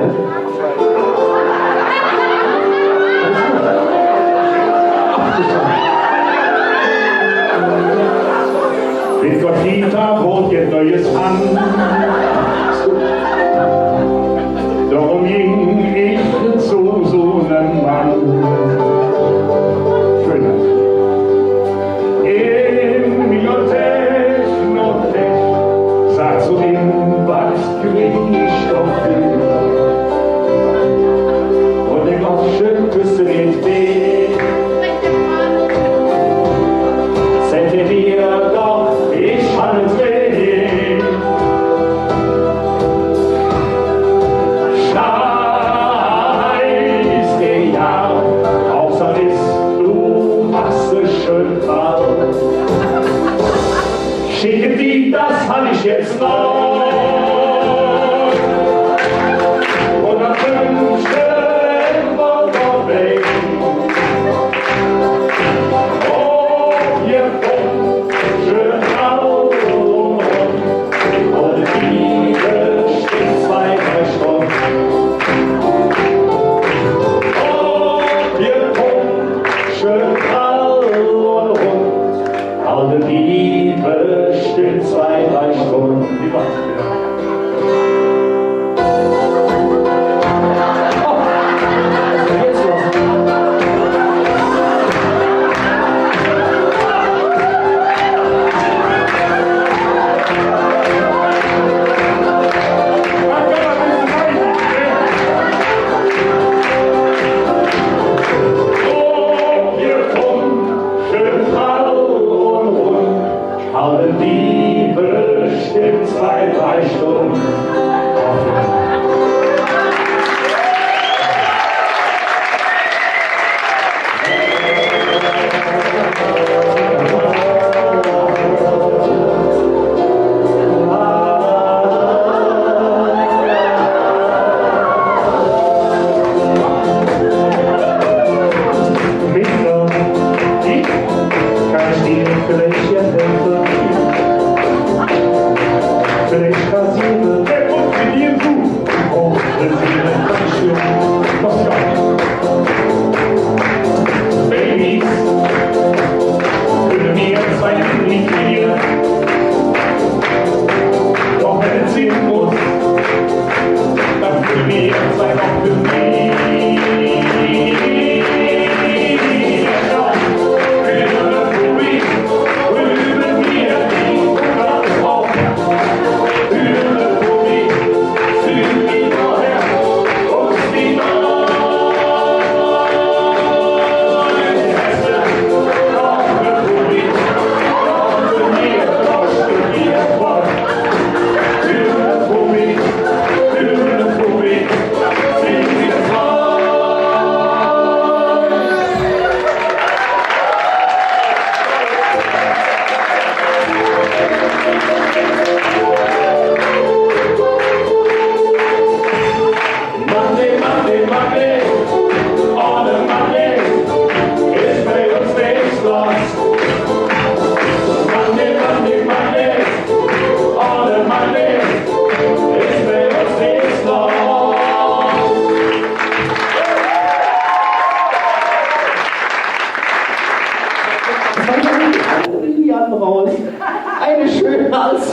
Mit Conchita bot jet Neues an. Dorum ging ich zo su nem Mann. Schön. Em Bibliothek noch nit, saht su em Bad, krieg ich doch Bild. Un en Gottsche Küsse nit weh. Sag mer doch, ich han et weh. Scheißegal, Hauptsaach es, du machst es schön grau. Schicke die, das han ich jetz noch. Un dann wünsche mer noch weg. Oh, hier kommt schön grau. Aule Biebe steiht zwei, drei Stund. Oh, hier kommt schön grau un rund. Aule Biebe steiht zwei, drei Stund. Schön grau un rund. Aule Biebe steiht zwei, drei Stund. Mister, ich kann ich Ihnen vielleicht helfen? Vielleicht rasieren. Wer kommt mit Ihnen zu? Oh, das ist eine Dankeschön. Was ja. Babys, würde mir zwei Minuten nicht mehr. Doch wenn es sein muss,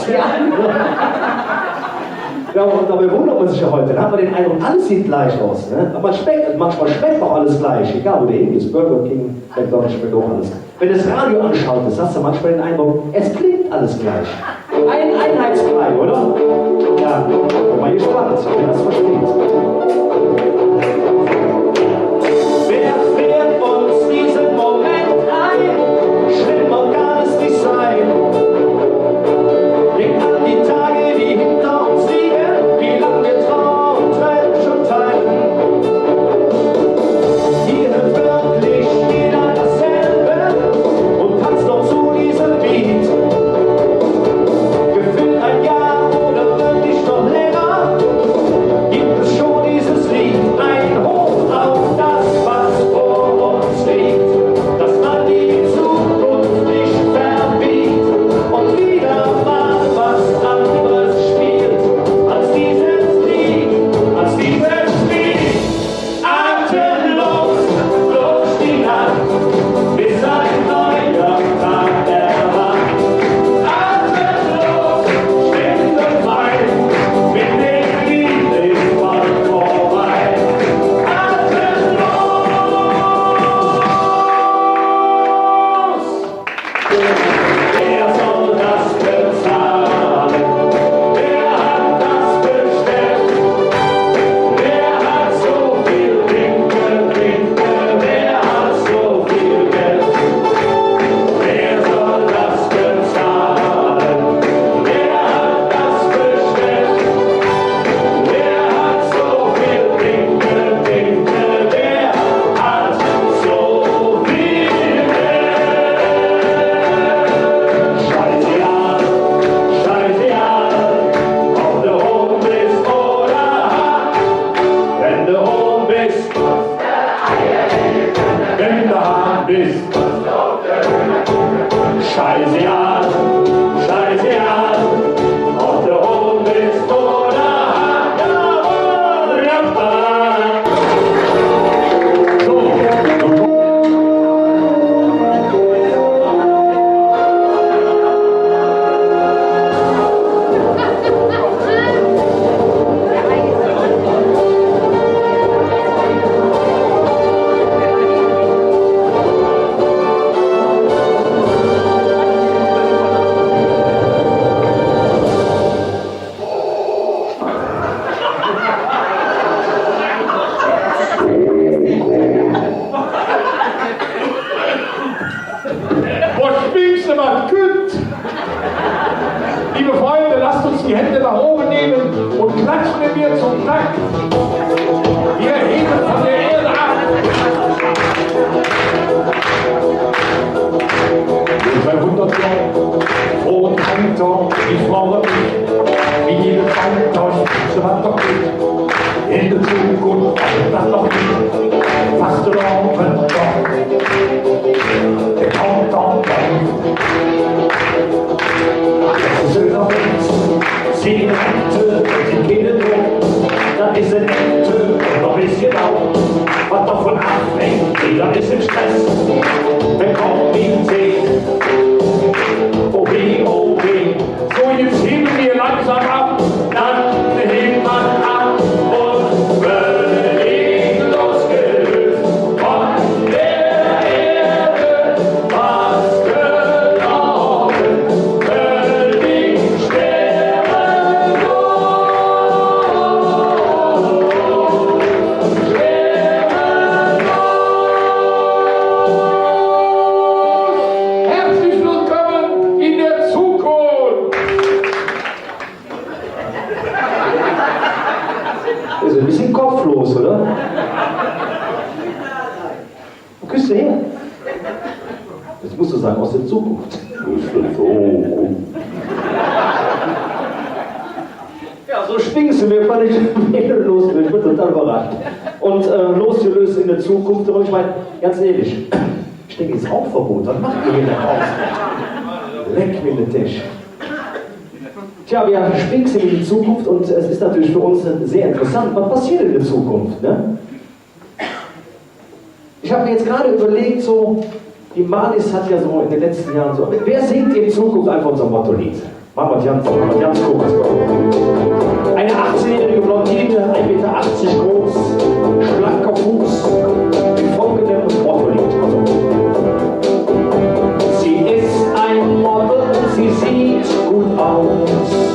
Ja. Ja, und dabei wundert man sich ja heute. Da hat man den Eindruck, alles sieht gleich aus, ne? Aber man schmeckt, manchmal schmeckt auch alles gleich. Egal, wo du hingehst, Burger King, McDonald's, schmeckt auch alles. Wenn du das Radio anschaltest, hast du manchmal den Eindruck, es klingt alles gleich. Ein Einheitsbrei, oder? Ja, bin mal gespannt, wer das versteht. Wer friert uns diesen Moment ein? Schlimmer kann es nicht sein. Denk an die Tage, die hinter uns liegen, wie lang wir Trauer und Tränen schon teilen. Hier hört wirklich jeder dasselbe und tanzt noch zu diesem Beat. Gefühlt ein Jahr oder wirklich noch länger gibt es schon dieses Lied. Ein Hoch auf das, was vor uns liegt, dass man die Zukunft nicht verbiegt und wieder mal was anderes spielt als dieses Lied, als dieses Lied. Atemlos durch die Nacht, bis ein neuer Tag erwacht. Atemlos, schwindefrei, mit dem Lied ist bald vorbei. Atemlos. Wer soll das bezahlen? Wer hat das bestellt? Wer hat so viel Winke, Winke? Wer hat so viel Geld? Wer soll das bezahlen? Wer hat das bestellt? Wer hat so viel Winke, Winke? Wer hat so viel Geld? Scheißegal, scheißegal, ob de Hahn bes oder Hahn. Wenn de Hahn bes, wenn de Hahn bes. Scheißegal, scheißegal, ob de Hahn bes oder Hahn. Jawohl! So. Boah, Spinks, wat kütt! Liebe Freunde, lasst uns die Hände nach oben nehmen und klatschen wir zum Takt. Wir heben von der Erde ab. Zweihundert Jahre frohen Feiertag, ich freue mich, wie jede Feiertag, so hat doch gut. In de Zukunf, dat noch nit. Fastelovend, der Countdown läuf. Schöner Witz, Zigarette, Zigarette, dat es en Ente, noch e bessche laut. Wat dovun avhängt, jeder es em Stress. Wer kommt mit Tee? Oh weh, oh weh. So, jetzt heben wir langsam ab, dann heben wir ab und völlig losgelöst von der Erde, was gelaufen, völlig schwerelos, schwerelos. Herzlich willkommen in der Zukunft. Ist ein bisschen kopflos, oder? Wo küss de her? Jetzt musst du sagen, aus der Zukunft. Aus der Zukunft. Ja, so Spinks sin mer, fand ich, losgelöst. Ich bin total überrascht. Und, äh, losgelöst in der Zukunft. Und ich meine, ganz ehrlich, ich denke, ist Rauchverbot. Was macht ihr hier da draußen? Leck mir den Tisch. Tja, wir spinken in die Zukunft und es ist natürlich für uns sehr interessant, was passiert in der Zukunft, ne? Ich habe mir jetzt gerade überlegt, so, die Marlies hat ja so in den letzten Jahren so, wer singt in Zukunft einfach unser Motto-Lied? Machen wir ganz, machen wir ganz kurz. Eine achtzehnjährige Blondine, ein Meter achtzig groß, schlanker Fuß, mit folgendem Motto-Lied. Also, sie ist ein Model, sie sieht gut aus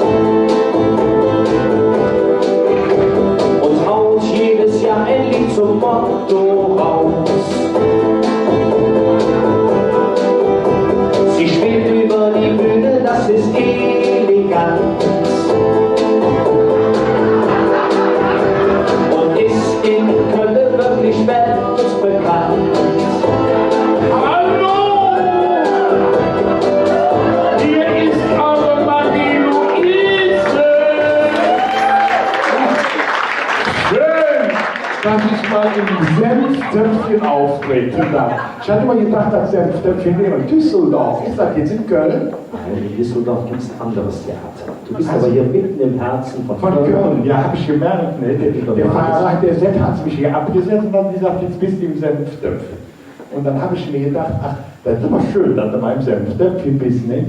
und haut jedes Jahr ein Lied zum Motto raus. Sie schwebt über die Bühne, das ist elegant. Und ist in Köln wirklich weltbekannt. Hallo! Hier ist eure Marie-Luise! Schön, dass ich mal im Senftöpfchen auftreten darf. Ich hatte immer gedacht, das Senftöpfchen wäre in Düsseldorf. Ist das jetzt in Köln? Nein, in Düsseldorf gibt's ein anderes Theater. Du bist aber hier mitten im Herzen von Köln. Von Köln, ja, hab ich gemerkt, ne? Der, der Fahrer, der Sepp hat mich hier abgesetzt und hat gesagt, jetzt bist du im Senftöpfchen. Und dann hab ich mir gedacht, ach, das ist immer schön, dass du beim Senftöpfchen bist, ne?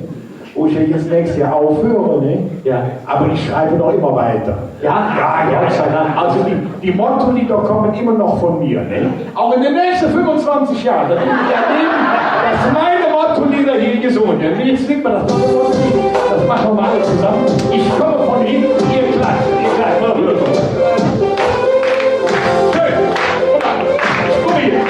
Wo ich ja jetzt nächstes Jahr aufhöre, ne? Ja. Aber ich schreibe noch immer weiter. Ja? Ja, ja. Gott sei Dank. Also die, die Motto-Lieder kommen immer noch von mir, ne? Auch in den nächsten fünfundzwanzig Jahren, da bin ich erleben, dass meine Motto-Lieder hier gesungen werden. Jetzt singt man das, das machen wir mal alle zusammen. Ich komme von hinten, ihr klatscht, ihr klatscht. Schön. Guck mal. Guck mal hier.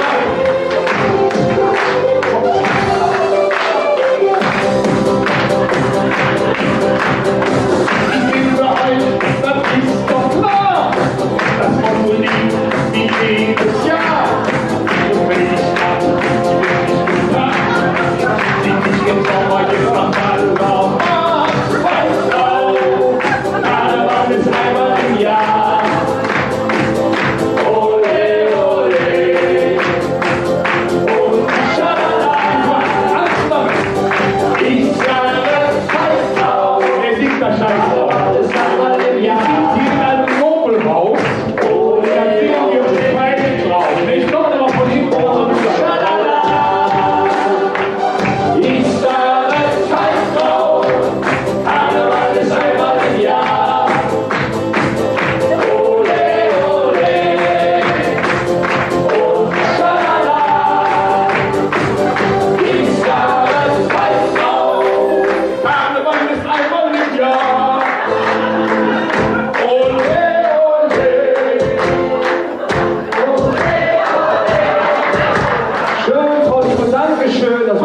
Ich bin bereit, das ist doch klar. Das Motto-Lied wie jedes Jahr. Und wenn ich dann wirklich gesagt, sing ich im Sommer jetzt am Ballermann. Karneval ist einmal im Jahr. Ole, ole. Und schalala, alles zusammen. Ich sage, scheiß drauf. Wer singt da scheiß drauf? Alles einmal im Jahr. Wir sind hier in einem Nobelhaus. Und da singen wir uns die Pfeife drauf. Ich komme noch von hinten raus und schalala. Ich sage, scheiß drauf. Karneval ist einmal im Jahr. Ole, ole. Und schalala. Ich sage, scheiß drauf. Karneval ist einmal im Jahr. Ole, ole. Schön, Frau Liebe, danke schön. Das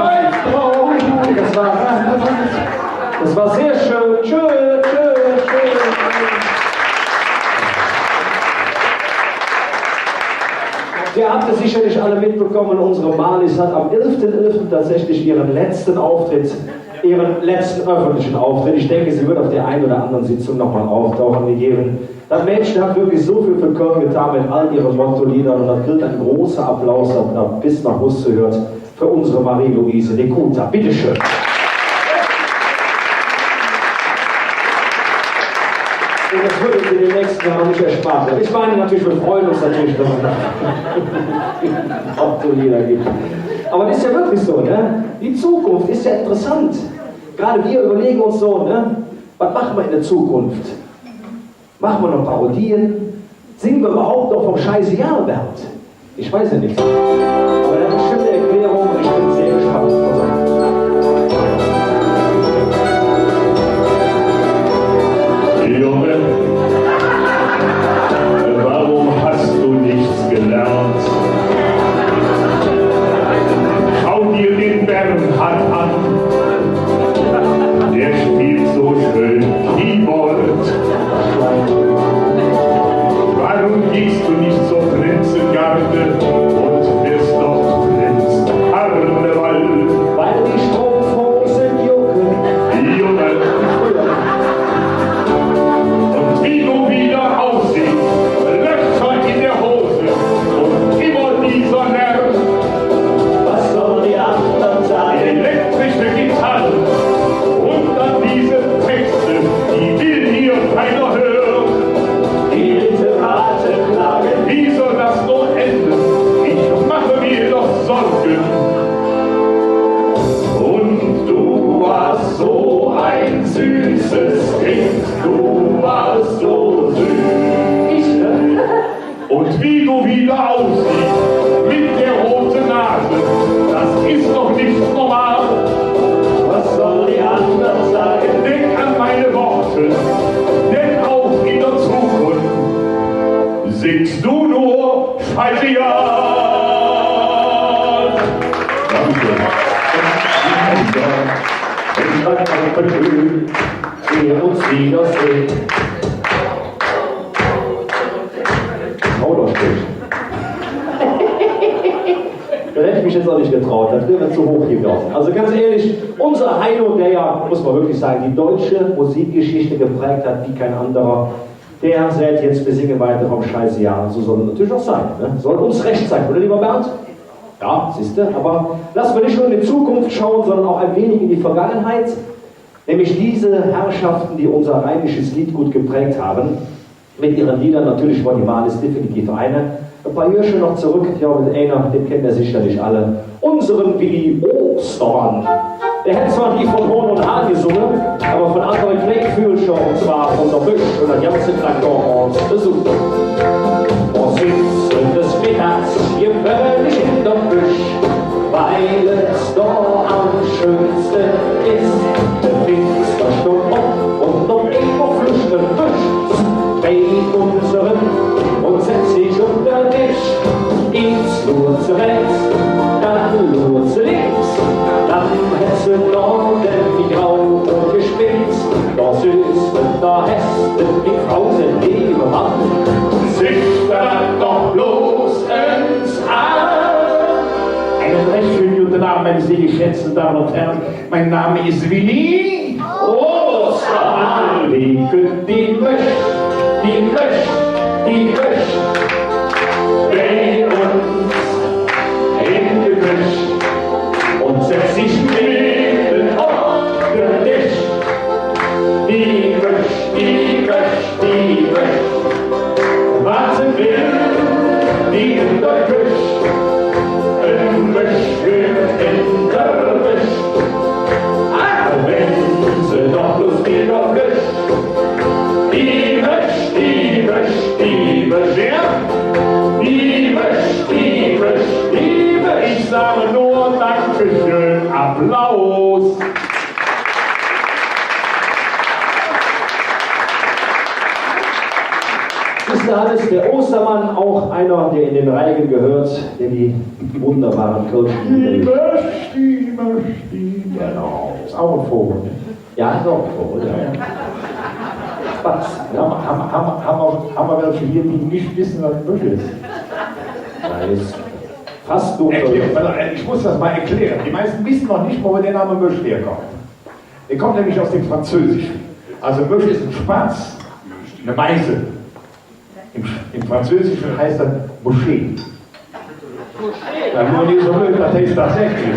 war, das war sehr schön. Tschö, tschö, tschö. Ihr habt es sicherlich alle mitbekommen, unsere Marlies hat am elften elften tatsächlich ihren letzten Auftritt, ihren letzten öffentlichen Auftritt. Ich denke, sie wird auf der einen oder anderen Sitzung noch mal auftauchen. Wir geben Dat Mädchen hat wirklich so viel für Köln getan mit all ihren Motto-Liedern und dat gilt ein großer Applaus, dat, dat bis nach Huss hört, für unsere Marie-Luise Nekuta. Bitteschön. Und das wird uns in den nächsten Jahren nicht erspart bleiben. Ich meine natürlich, wir freuen uns natürlich, dass es noch Motto-Lieder gibt. Aber das ist ja wirklich so, ne? Die Zukunft ist ja interessant. Gerade wir überlegen uns so, ne? Was machen wir in der Zukunft? Machen wir noch Parodien? Singen wir überhaupt noch vom Scheiße Jahr, Bernd? Ich weiß ja nicht. Aber er hat bestimmt eine Erklärung und ich bin sehr gespannt. Junge, warum hast du nichts gelernt? Schau dir den Bernhard an. Der spielt so schön Keyboard. Warum gehst du nicht zur Prinzengarde und wirst dort Prinz Karneval? Weil Wie du wieder aussiehst mit der roten Nase, das ist doch nicht normal. Was sollen die anderen sagen? Denk an meine Worte, denn auch in der Zukunft singst du nur Scheiße, ja. Danke. Wenn man uns wieder sieht. Trau doch nicht. Da hätte ich mich jetzt auch nicht getraut, das wäre zu hoch gegangen. Also ganz ehrlich, unser Heino, der ja, muss man wirklich sagen, die deutsche Musikgeschichte geprägt hat wie kein anderer, der sagt jetzt, wir singen weiter vom Scheiße, ja, so soll es natürlich auch sein, ne? Soll uns recht sein, oder, lieber Bernd? Ja, siehst du, aber lass mir nicht nur in die Zukunft schauen, sondern auch ein wenig in die Vergangenheit. Nämlich diese Herrschaften, die unser rheinisches Liedgut geprägt haben, mit ihren Liedern, natürlich war die Malis definitiv eine. Ein paar Jährchen noch zurück, ja, mit einer, den kennen wir sicherlich alle, unseren Willi Ostermann. Der hat zwar nie von Hohn und Hahn gesungen, aber von anderen Kleinvögelcher, und zwar von der Büsch und der ganze Traktor und Besuch. Da sitze des Middags gewöhnlich en der Büsch, weil et do am schönste es. De Finster stonn op un op eimol flugs de Büsch bei uns eröm un setz sich unner Desch. Eins luurt se räächs, dann luurt se links, dann hät se noch en Grau un Gespinks. Dat es, do häs de mi, Frau, se leeve Mann, süch der doch bloß ens aan. Einen recht schönen guten Abend, meine sehr geschätzten Damen und Herren. Mein Name ist Willi Ostermann. Wie kütt die Mösch, die Mösch, die Mösch bei uns en de Köch un setz sich medden op der Desch. Die Mösch, die Mösch, die Mösch, wat will die en der Köch? En Mösch hürt en der Wäsch. Ach, wenn se doch bloß widder flög. Die Mösch, die Mösch, die Mösch, ja. Die Mösch, die Mösch, die Mösch. Ich sage nur Dankeschön, Applaus. Ist der Hannes der Ostermann auch einer, der in den Reigen gehört, der die wunderbaren kölschen Lieder liebt? Die Mösch, die Mösch, die Mösch. Genau. Ist auch ein Vogel, ne? Ja, ist auch ein Vogel, ja. Ja, ja. Spatz. Ja, haben, haben, haben wir, haben wir welche hier, die nicht wissen, was ein Mösch ist? Nein, ist fast dunkel. Erklär, warte, ich muss das mal erklären. Die meisten wissen noch nicht mal, wo der Name Mösch herkommt. Der kommt nämlich aus dem Französischen. Also Mösch ist ein Spatz, eine Meise. Im, im Französischen heißt das Moschee. Dann nur nicht so blöd, das heißt tatsächlich.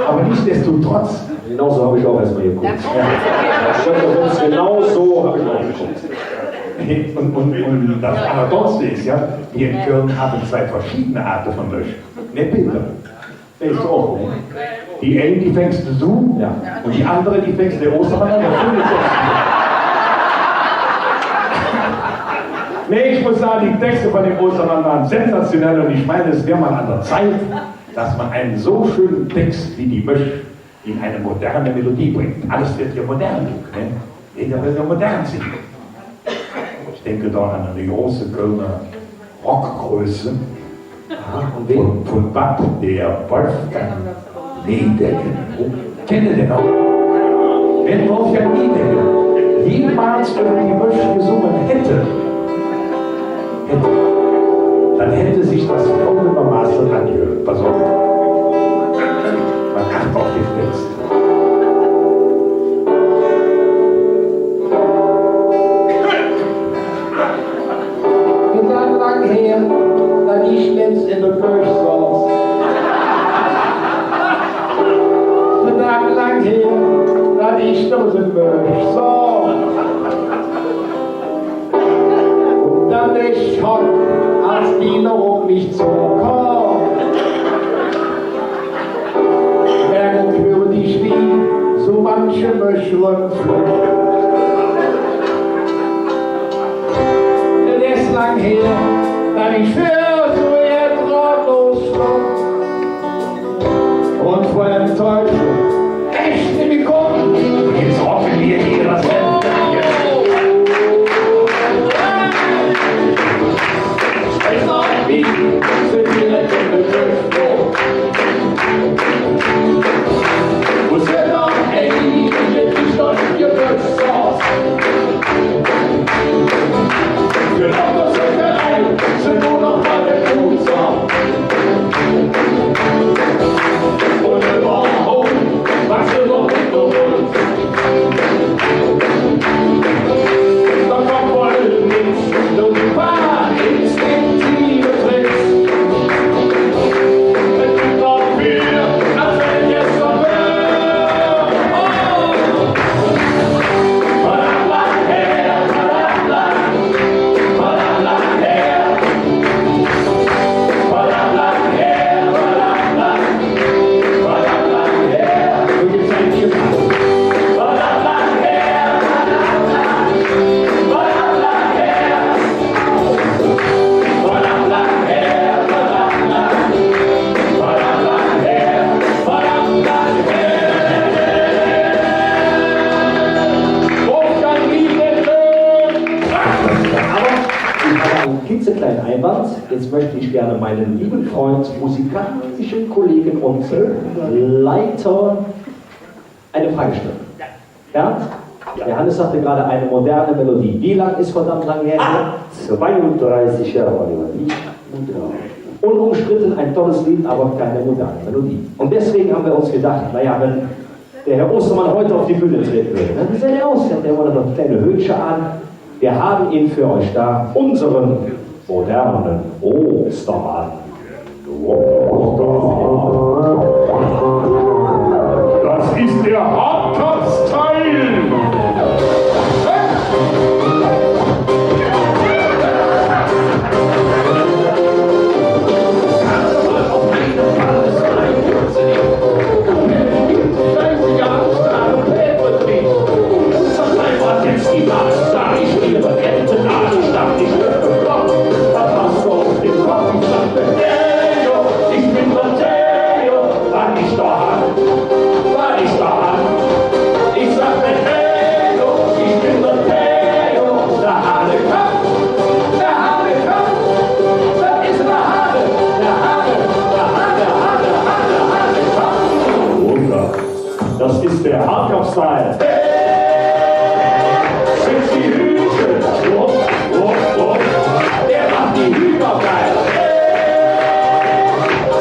Aber nichtsdestotrotz. Genau so habe ich auch erstmal geguckt. Ja. Stimmt, genau so habe ich auch geguckt. Und, und, und das Paradoxe ist ja, wir in Köln haben zwei verschiedene Arten von Mösch. Ne, bitte. Weiß ich och nit. Die ein, die fängste su, ja, un die andere, die fängste der Ostermann an, dat findet sich. Nee, ich muss sagen, die Texte von dem Ostermann waren sensationell und ich meine, es wäre mal an der Zeit, dass man einen so schönen Text wie die Mösch in eine moderne Melodie bringt. Alles wird ja modern, ne? Jeder will ja modern singen. Ich denke da an eine große Kölner Rockgröße. Aha, und wen? Von, von Bab, der Wolfgang Niedecken. Kennt ihr den noch? Wenn Wolfgang Niedecken jemals über die Mösch gesungen hätte, hätte, dann hätte sich das folgendermaßen angehört. Pass auf. Man achtet auf den Text. Et es lang her, dat ich letz en der Köch soß. Et es lang her, dat ich dor en der Köch soß. Un dann der Schock, als die noch op mich zokom. Merkwürdig, wie su manche Möschlein flög. Hier, wann ich för su jet ratlos stonn un vör dem Teufel ech nit mih kunnt. Un jetz rocke mer hee dat Ganze. Aber ich habe einen klitzekleinen Einwand. Jetzt möchte ich gerne meinen lieben Freund, musikalischen Kollegen und Leiter eine Frage stellen. Bernd? Ja. Der Hannes sagte gerade eine moderne Melodie. Wie lang ist verdammt lang her? Ah, zweiunddreißig Jahre war die. Unumstritten, ein tolles Lied, aber keine moderne Melodie. Und deswegen haben wir uns gedacht, naja, wenn der Herr Ostermann heute auf die Bühne treten würde, ne? Wie sähe der aus? Der hätte immer noch kleine Hötche an. Wir haben ihn für euch da, unseren modernen Ostermann. Das ist der Hardcore-Style. Das ist der Hardcore-Style. Sexy Hühnchen. Wupp, wupp, wupp. Der macht die Hühner geil.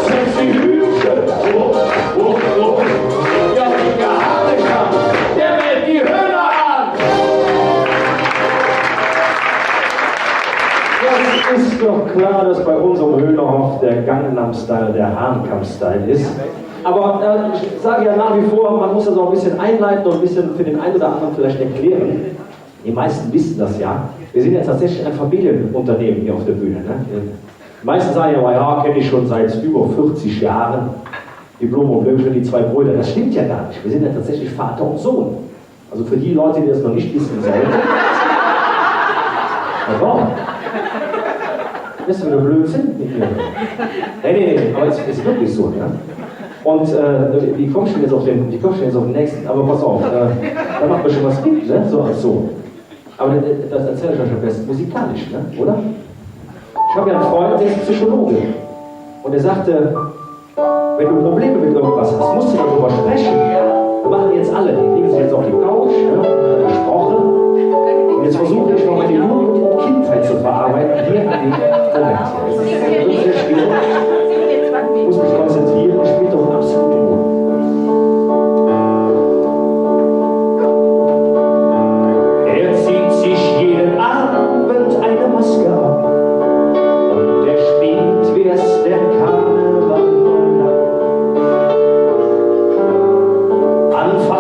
Sexy Hühnchen. Wupp, wupp, wupp. Ja, der Hardcore, der mäht die Höhner an. Ja, es ist doch klar, dass bei unserem Höhnerhoff der Gangnam Style der Hahnenkamm-Style ist. Aber, äh, ich sage ja nach wie vor, man muss das auch ein bisschen einleiten und ein bisschen für den einen oder anderen vielleicht erklären. Die meisten wissen das ja. Wir sind ja tatsächlich ein Familienunternehmen hier auf der Bühne, ne? Die meisten sagen ja immer, „Ja, kenne ich schon seit über vierzig Jahren. Die Blom un Blümchen, die zwei Brüder.“ Das stimmt ja gar nicht. Wir sind ja tatsächlich Vater und Sohn. Also für die Leute, die das noch nicht wissen sollten. Na komm. Bist du wieder Blödsinn mit mir? Nee, nee, nee, aber es ist wirklich so, ne? Und, äh, wie kommst du jetzt auf den, wie kommst du jetzt auf den nächsten? Aber pass auf, äh, da macht man schon was mit, ne? So als so. Aber das, das erzähle ich euch am besten musikalisch, ne? Oder? Ich habe ja einen Freund, der ist Psychologe. Und er sagte, wenn du Probleme mit irgendwas hast, musst du darüber sprechen. Wir machen jetzt alle, die legen sich jetzt auf die Couch, ne, gesprochen. Und jetzt versuche ich noch meine Jugend und Kindheit zu verarbeiten. Hier, den Moment. Das ist wirklich sehr schwierig. Ich muss mich konzentrieren, ich bin doch absolut ruhig. Er zieht sich jeden Abend eine Maske ab und er spielt, wie es der Karneval verlangt. Anfang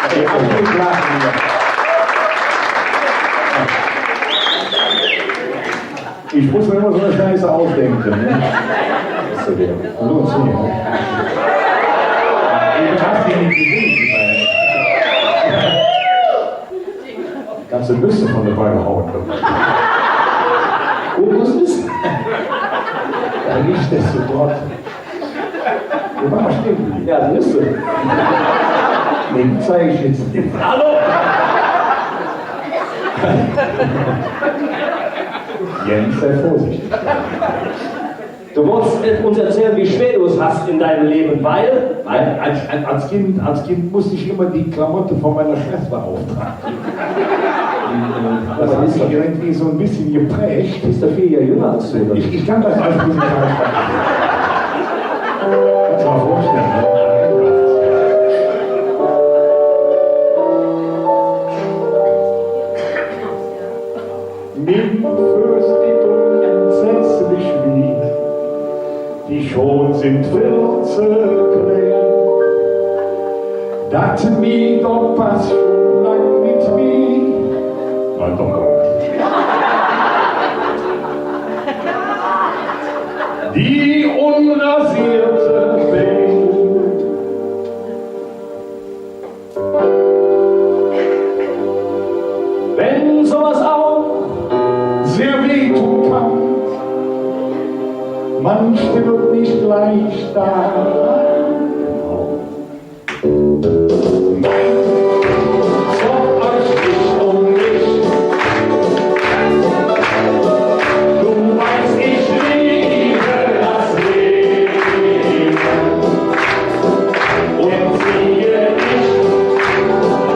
Die Amis lachen hier. Ich muss mir immer so eine Scheiße ausdenken, ne? Bist du wieder? Los, hier. Du hast die nicht gesehen, die beiden. Kannst du Nüsse von den Bäumen hauen? Kokosnüsse? Ja, nichtsdestotrotz. Wo waren wir stehen geblieben? Ja, Nüsse. Nee, die zeige ich jetzt nicht. Hallo! Jens, sei vorsichtig. Du wolltest, äh, uns erzählen, wie schwer du es hast in deinem Leben, weil, weil Als, als, als Kind, als Kind musste ich immer die Klamotte von meiner Schwester auftragen. Und, äh, das hat mich irgendwie so ein bisschen geprägt. Ist er vier Jahre jünger als du, oder? Ich, ich kann das als musikalisch verstehen. Kannst du dir mal vorstellen, ne? Mir wööd et entsetzlich wih, die Schohn sin vill ze klein. Dat mi doch pass schon lang nit mih. Nein, doch, doch. Die unrasierte Bein. Wenn sowas auch sehr wehtun kann, man stirbt nicht leicht daran. Sorgt euch nicht um mich. Du weißt, ich liebe das Leben. Und ziehe ich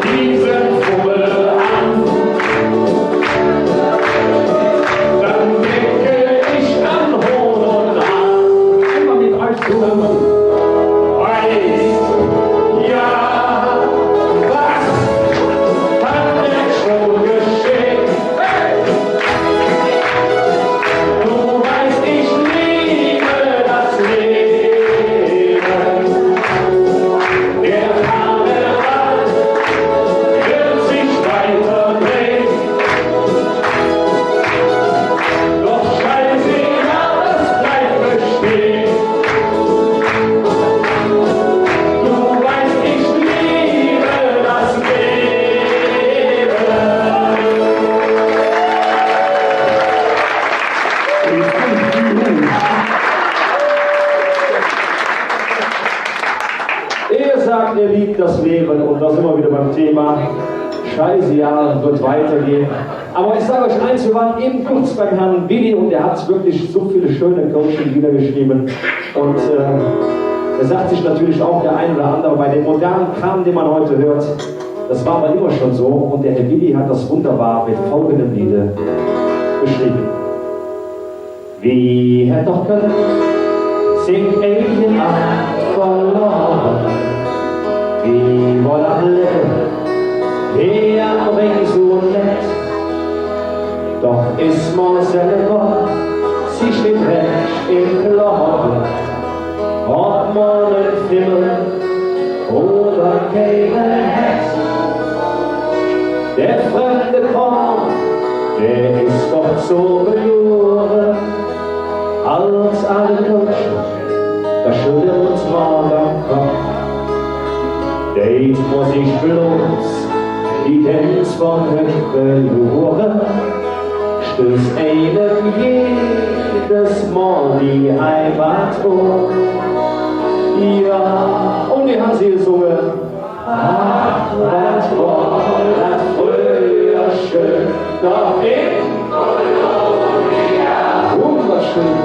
diesen Fummel an, dann denke ich an Hohn und Hahn. Immer mit euch zusammen. Weiß, ja, was kann denn schon geschehen? Du weißt, ich liebe das Leben. Der Karneval wird sich weiter drehen. Doch scheißegal, es bleibt bestehen. Du weißt, ich liebe das Leben. Ihr sagt, ihr liebt das Leben, und da sind wir wieder beim Thema. Scheißegal, wird weitergehen. Aber ich sage euch eins, wir waren eben kurz beim Herrn Willi und er hat wirklich so viele schöne kölsche Lieder geschrieben. Und, äh, da sagt sich natürlich auch der ein oder andere, bei dem modernen Kram, den man heute hört, das war aber immer schon so. Und der Herr Willi hat das wunderbar mit folgendem Liede beschrieben. Wie hät doch künnt sing eige Aach verlore, wie wor dat Levve her noch ens su nett. Doch es mer selver sich nit recht em Klore, ob mer ene Fimmel oder keine hät. Der fremde Krom, dä es doch su belore, als alle Kölsche, do schüddele mer ens der Kopp. Deit mer sich bloß die Dänz vun hügg belore, stöß einem jedes Mol die Heimat om. Ja, un die han se gesunge. Ach, wat wor dat fröher schön, noch em Kolonia. Wunderschön.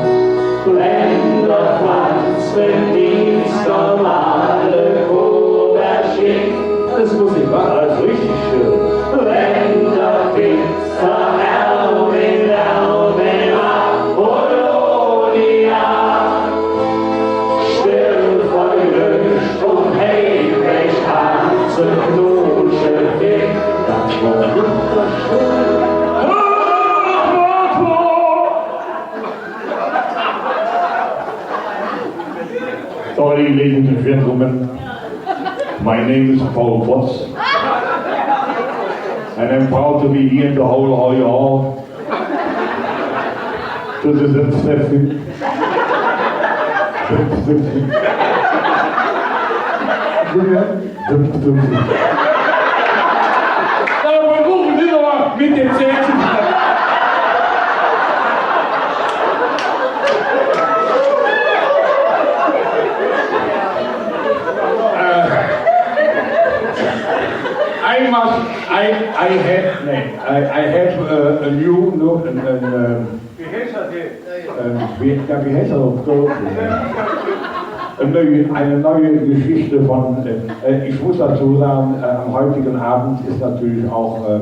Wenn der Franz met Dienst am ale Koberschin. Alles Musik, wa? Alles richtig schön. Wenn der Pizza Erwin Erwin Apolonia still vergnügt un heimlich an ze knutsche fing, dat wor wunderschön. Sorry, ladies and gentlemen. My name is Paul Potts. And I'm proud to be here in the whole hall, you all. To the Zipfel. Zipfel. Zipfel. Da versuchen Sie doch mal mit dem Zähnchen. Äh, einmal I, I have, nee, I, I have, äh, a new, no, an, an, ähm, ähm, wie, ja, wie heißt das auf Deutsch? Eine neue, eine neue Geschichte von, äh, äh, ich muss dazu sagen, äh, am heutigen Abend ist natürlich auch, äh,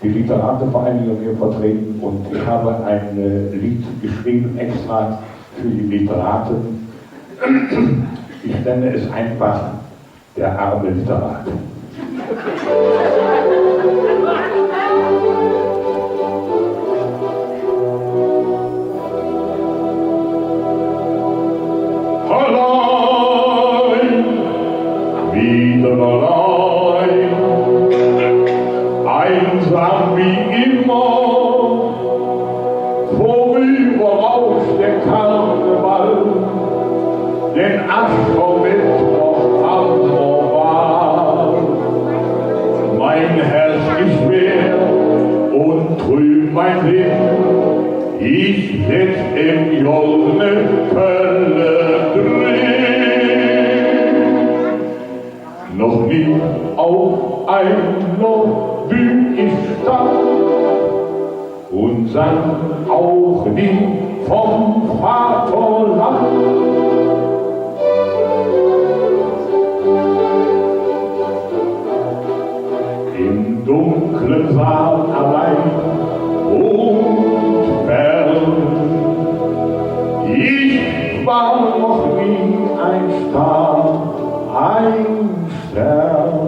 die Literatenvereinigung hier vertreten und ich habe ein, äh, Lied geschrieben extra für die Literaten. Ich nenne es einfach Der arme Literat. Allein, wieder allein, einsam wie immer. Vorüber rauscht der Karneval, denn Aschermittwoch am Oval. Mein Herz ist schwer und trüb mein Sinn, ich sitz im goldne Kölle drin. Noch nie auf einer Bühn ich stand und sang auch nie vom Vaterland. Im dunklen Saal allein und fern, ich war noch nie ein Star, ein Stern.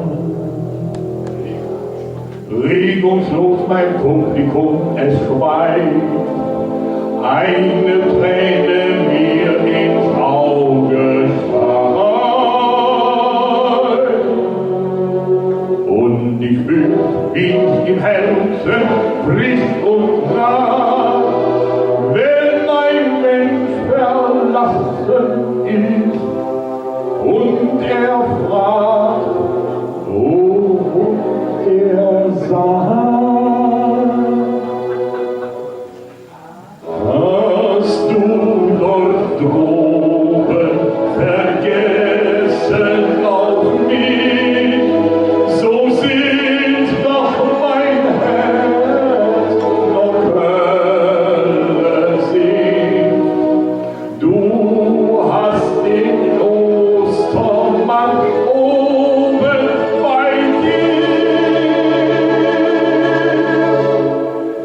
Regungslos mein Publikum, es schweigt. Eine Träne mir ins Auge steigt. Und ich fühl, wie es im Herzen frisst und naht, wenn ein Mensch verlassen ist. Und er fragt, oh, und er sagt: Hast du dort droben vergessen auch mich? So sind doch mein Herz noch Kölle singt. Du hast den Ostermann oben bei dir.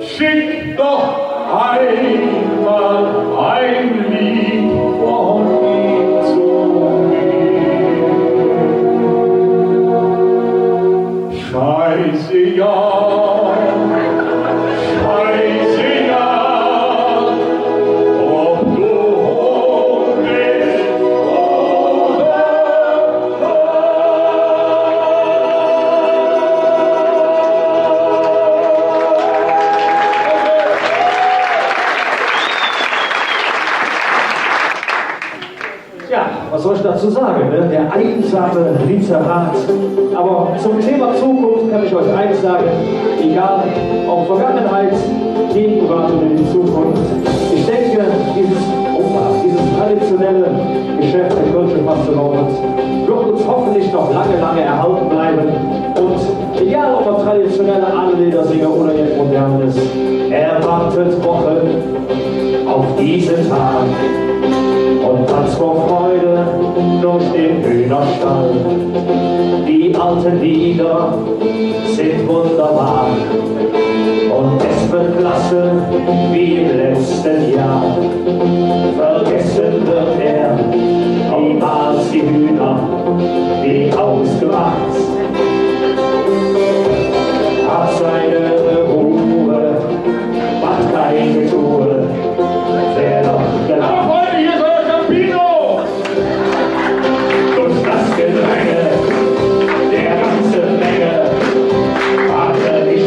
Schick doch einmal ein Lied von ihm zu mir. Scheiße, ja. Scheiße, ja. Ob du hungrig oder Ja, was soll ich dazu sagen, ne? Der einsame Literat. Aber zum Thema Zukunft kann ich euch eins sagen, egal ob Vergangenheit, Gegenwart oder die Zukunft. Ich denke, dieses, Opa, dieses traditionelle Geschäft der Kölsche Fastelovend wird uns hoffentlich noch lange, lange erhalten bleiben. Und egal, ob man traditionelle Adeleder singe oder jetzt modernes, er wartet Wochen auf diesen Tag und tanzt vor Freude durch den Hühnerstall. Die alten Lieder sind wunderbar und es wird klasse wie im letzten Jahr. Vergessen wird er niemals die Hühner, wie ausgemacht. Hat seine Ruhe, macht kein Getue. Wer noch gelacht. Aber Freunde, hier ist euer Campino! Durch das Gedränge der ganzen Menge warte ich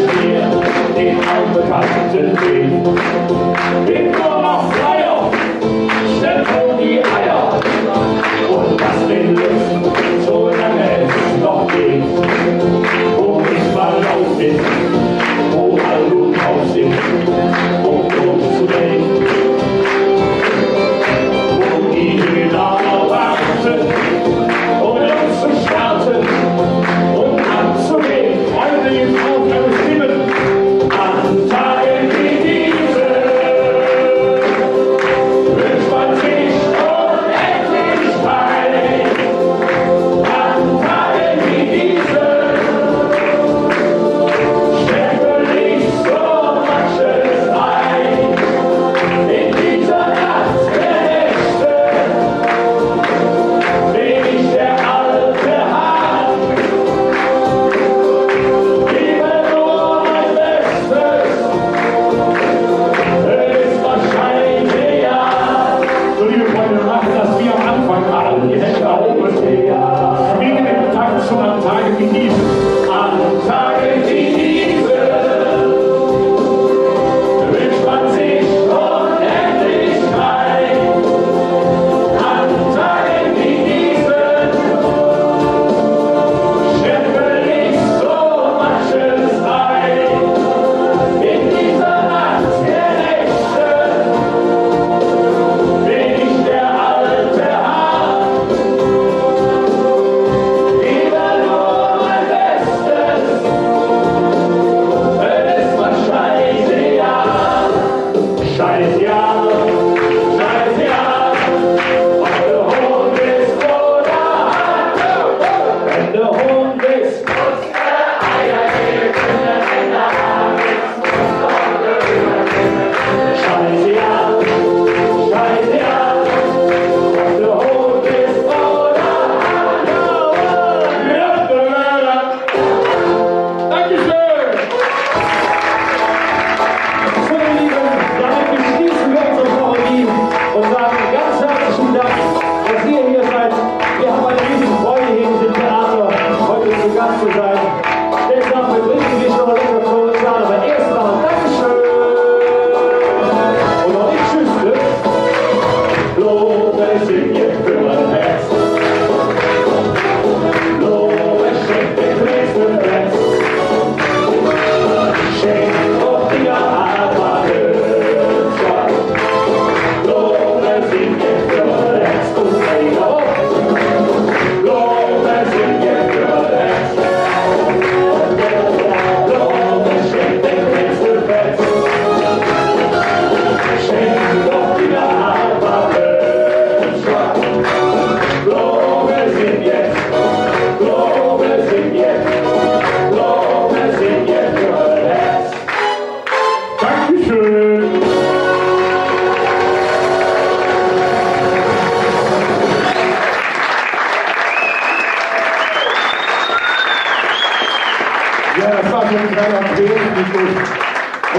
Das war so ein kleiner Querschnitt durch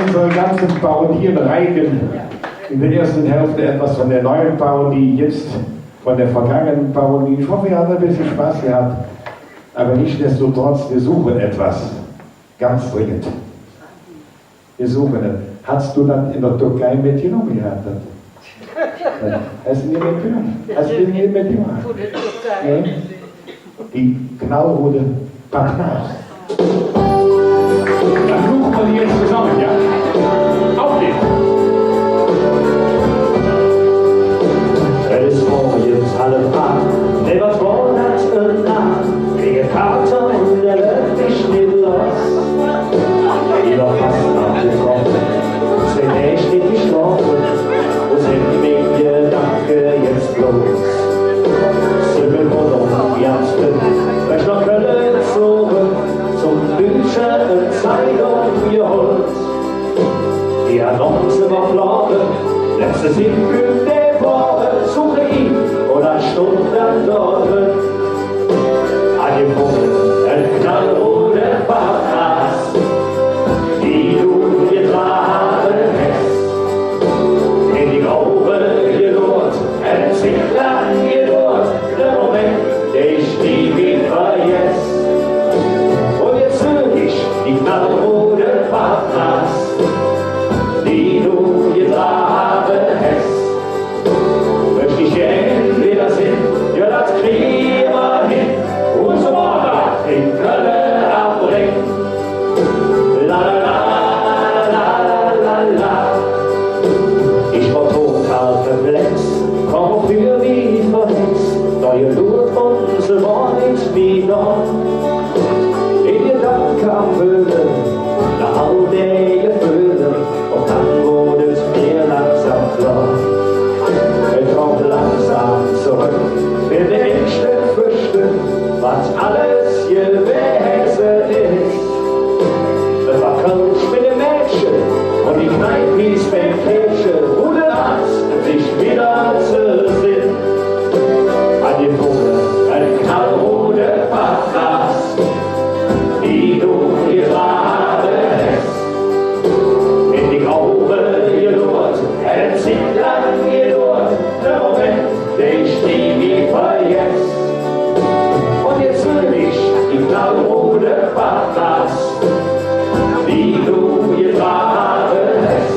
unsere ganzen Parodiereigen. In der ersten Hälfte etwas von der neuen Parodie, jetzt von der vergangenen Parodie. Ich hoffe, ihr habt ein bisschen Spaß gehabt. Aber nichtsdestotrotz, wir suchen etwas. Ganz dringend. Wir suchen etwas. Hast du das in der Türkei mitgenommen? Ja, das. Hast du nie mitgenommen? Hast du nie mitgebracht? Nee? Die knallrote Packnase. Dann suchen wir die jetzt zusammen, ja? Auf geht's. Et es morgens halv aach, nä, wat wor dat en Naach? Dä Kater, dä lööt mich nit loss. Ich wor fass am Kopp, zwei Näch nit geschlofe, wo sin ming Gedanke jetz bloß? Sinn mer noch ganz dünn, wenn ich noh Kölle zoge, zom Bildschirm Zeidung gehollt. Die Annonce wor flodde, letzte Sibbel, dä wor, suche ich, un dann stundt dann do dren: Angefunge en knallrote Packnase, die do gedrage häs. En de Grove geloort, en Zigg lang gedoot, der Moment, dä ich nie vergess. Un jetz süh ich die knallrote Packnase, die do gedrage häs. Mööch ich gään widder sinn, jo, dat krige mer hin, un se wor en Kölle am Rhing. La, la, la. Ich wor total perplex, kom mer vür wie verhex, do geloot un se wor nit mih noh. En Gedank kam Wöhle, noh all dä Geföhle, un dann woodt et mir langsam klor. Et kom langsam zoröck, beim Enschde Fröhstöck, wat alles gewäse es. Et wor Kölsch met dem Mädche, un die Kneip hieß beim Kätche, Rudelans, sich widder ze sinn. Angefunge en knallrote Packnase, die do gedrage häs. En de Grove geloot, en Zigg lang gedoot, der Moment, dä ich nie vergess. Un jetz süh ich die knallrote Packnase, die do gedrage häs.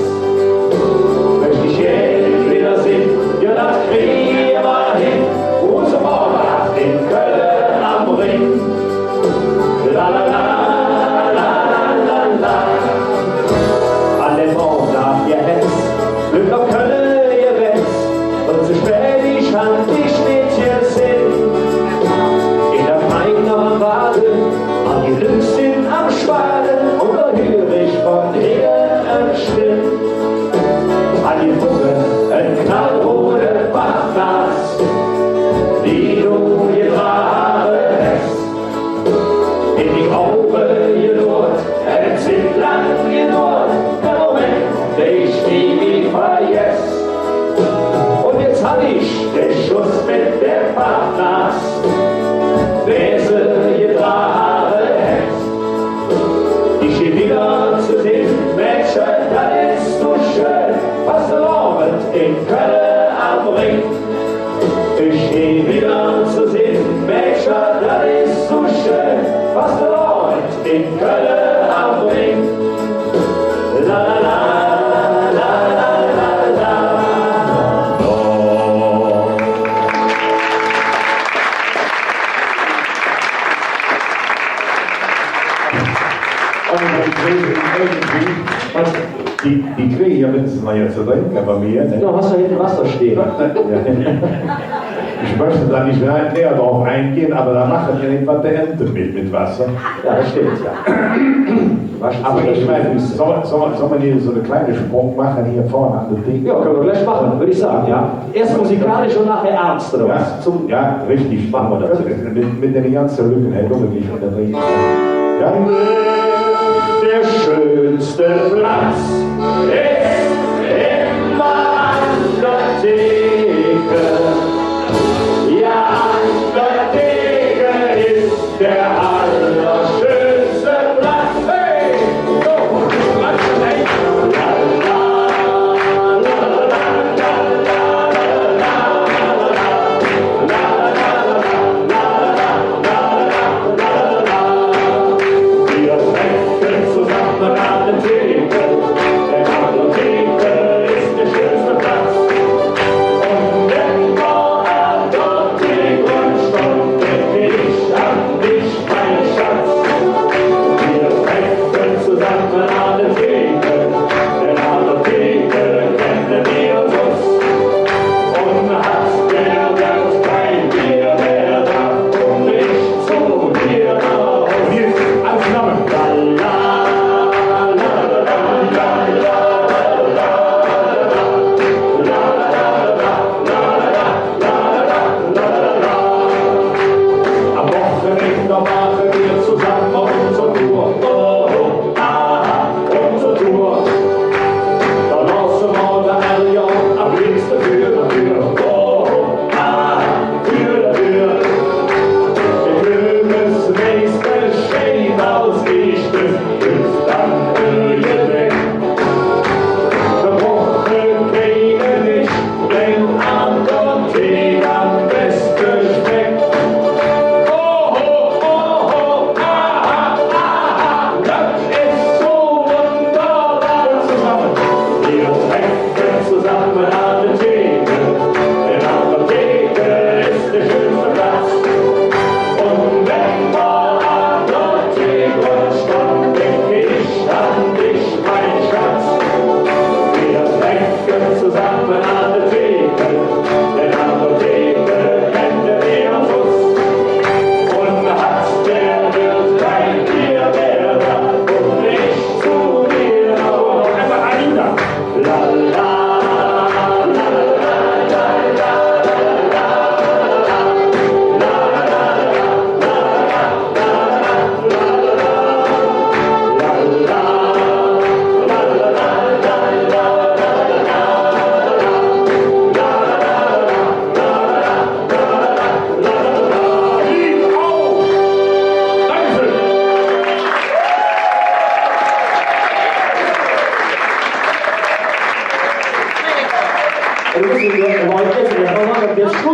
Mööch ich gään widder sinn, jo, dat krige mer hin, un se wor en Kölle am Rhing. La, la, la. An däm Morge gehetz, flöck noh Kölle geretz, un ze spät, ich han dich nit gesinn. En der Kneip noch am Wade, an die Lück sin am Schwade, un do hür ich vun hinge en Stimm. Angefunge en knallrote Packnase, die do gedrage häs. En de Grove geloot, en Zigg lang gedoot, der Moment, dä ich nie vergess. Un jetz han ich de Schluss met der Packnase, dä se gedrage häs. Dich nie widder ze sinn, Mädche, dat es zo schön, Fastelovend en Kölle am Rhing. Dich nie widder ze sinn, Mädche, dat es zo schön, Fastelovend en Kölle am Rhing. La, la, la. Also, ich will irgendwie, was, die, die kriege ich ja mindestens noch jetzt zu trinken, aber mir, ne? Ja, hast du hinten Wasser stehen? Ja. Ich möchte da nicht näher drauf eingehen, aber da machen wir irgendwann der Ente mit, mit Wasser. Ja, das stimmt, ja. Aber ich meine, soll, soll, soll man hier so eine kleine Sprung machen hier vorne an der Theke? Ja, können wir gleich machen, würde ich sagen, ja. Erst musikalisch und nachher ernst, oder was? Ja, richtig. Machen wir das. Mit, mit den ganzen Lücken, hey, guck mal, wie ich unterbreche. Ja. Der schönste Platz ist immer an der Theke. Ja, an der Theke ist der allerschönste Platz.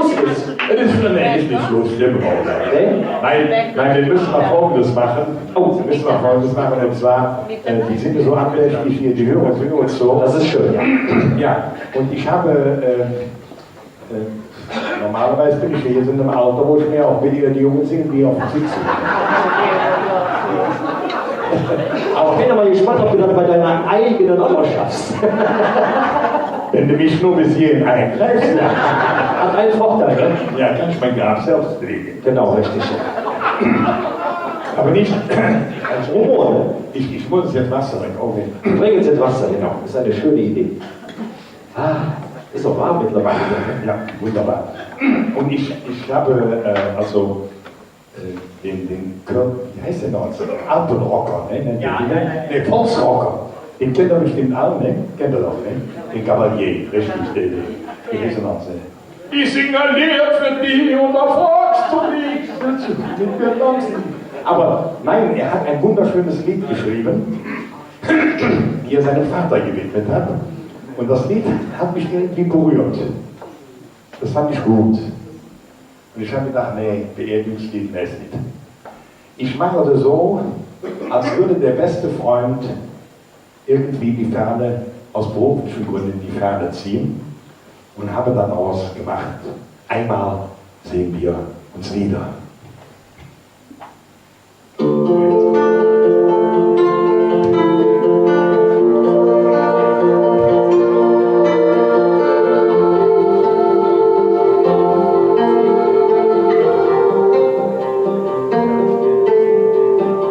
Es ist, es ist schon echt nicht so schlimm, Paul. Ne? Nein, nein, wir müssen mal Folgendes machen. Oh, wir müssen mal Folgendes machen, und zwar, äh, die sind so andächtig hier, die hören uns, hören uns so. Das ist schön, ja. Ja, und ich habe, äh, äh, normalerweise bin ich ja jetzt in einem Alter, wo ich mir auch billiger die Jungen singe, die auf dem Sitz sind. Aber ich bin mal gespannt, ob du das bei deiner eigenen auch noch schaffst. Wenn du mich nur bis hierhin eingreifst, ja. Hat einen Vorteil, ne? Ja, kann ich mein Grab selbst legen. Genau, richtig. Aber nicht als Humor, ne? Ich, ich muss jetzt Wasser bringen. Okay. Bring jetzt Wasser, genau. Das ist eine schöne Idee. Ah, ist auch warm mittlerweile, ne? Ja, wunderbar. Und ich, ich habe, äh, also, äh, den, den Kör-, wie heißt der noch? Alpenrocker, ne? Ne, ja, ja, ja, ja. Ne, Volksrocker. Den kennt ihr bestimmt alle, ne? Kennt ihr doch, ne? Den Gabalier, richtig, der, der, der ist noch sehr. Ich singe ein Lied für dich und da fragst du mich. Aber nein, er hat ein wunderschönes Lied geschrieben, die er seinem Vater gewidmet hat. Und das Lied hat mich irgendwie berührt. Das fand ich gut. Und ich habe gedacht, nee, Beerdigungslied, nee, ist nicht. Ich mache das so, als würde der beste Freund irgendwie in die Ferne, aus beruflichen Gründen in die Ferne ziehen, und habe daraus gemacht, einmal sehen wir uns wieder.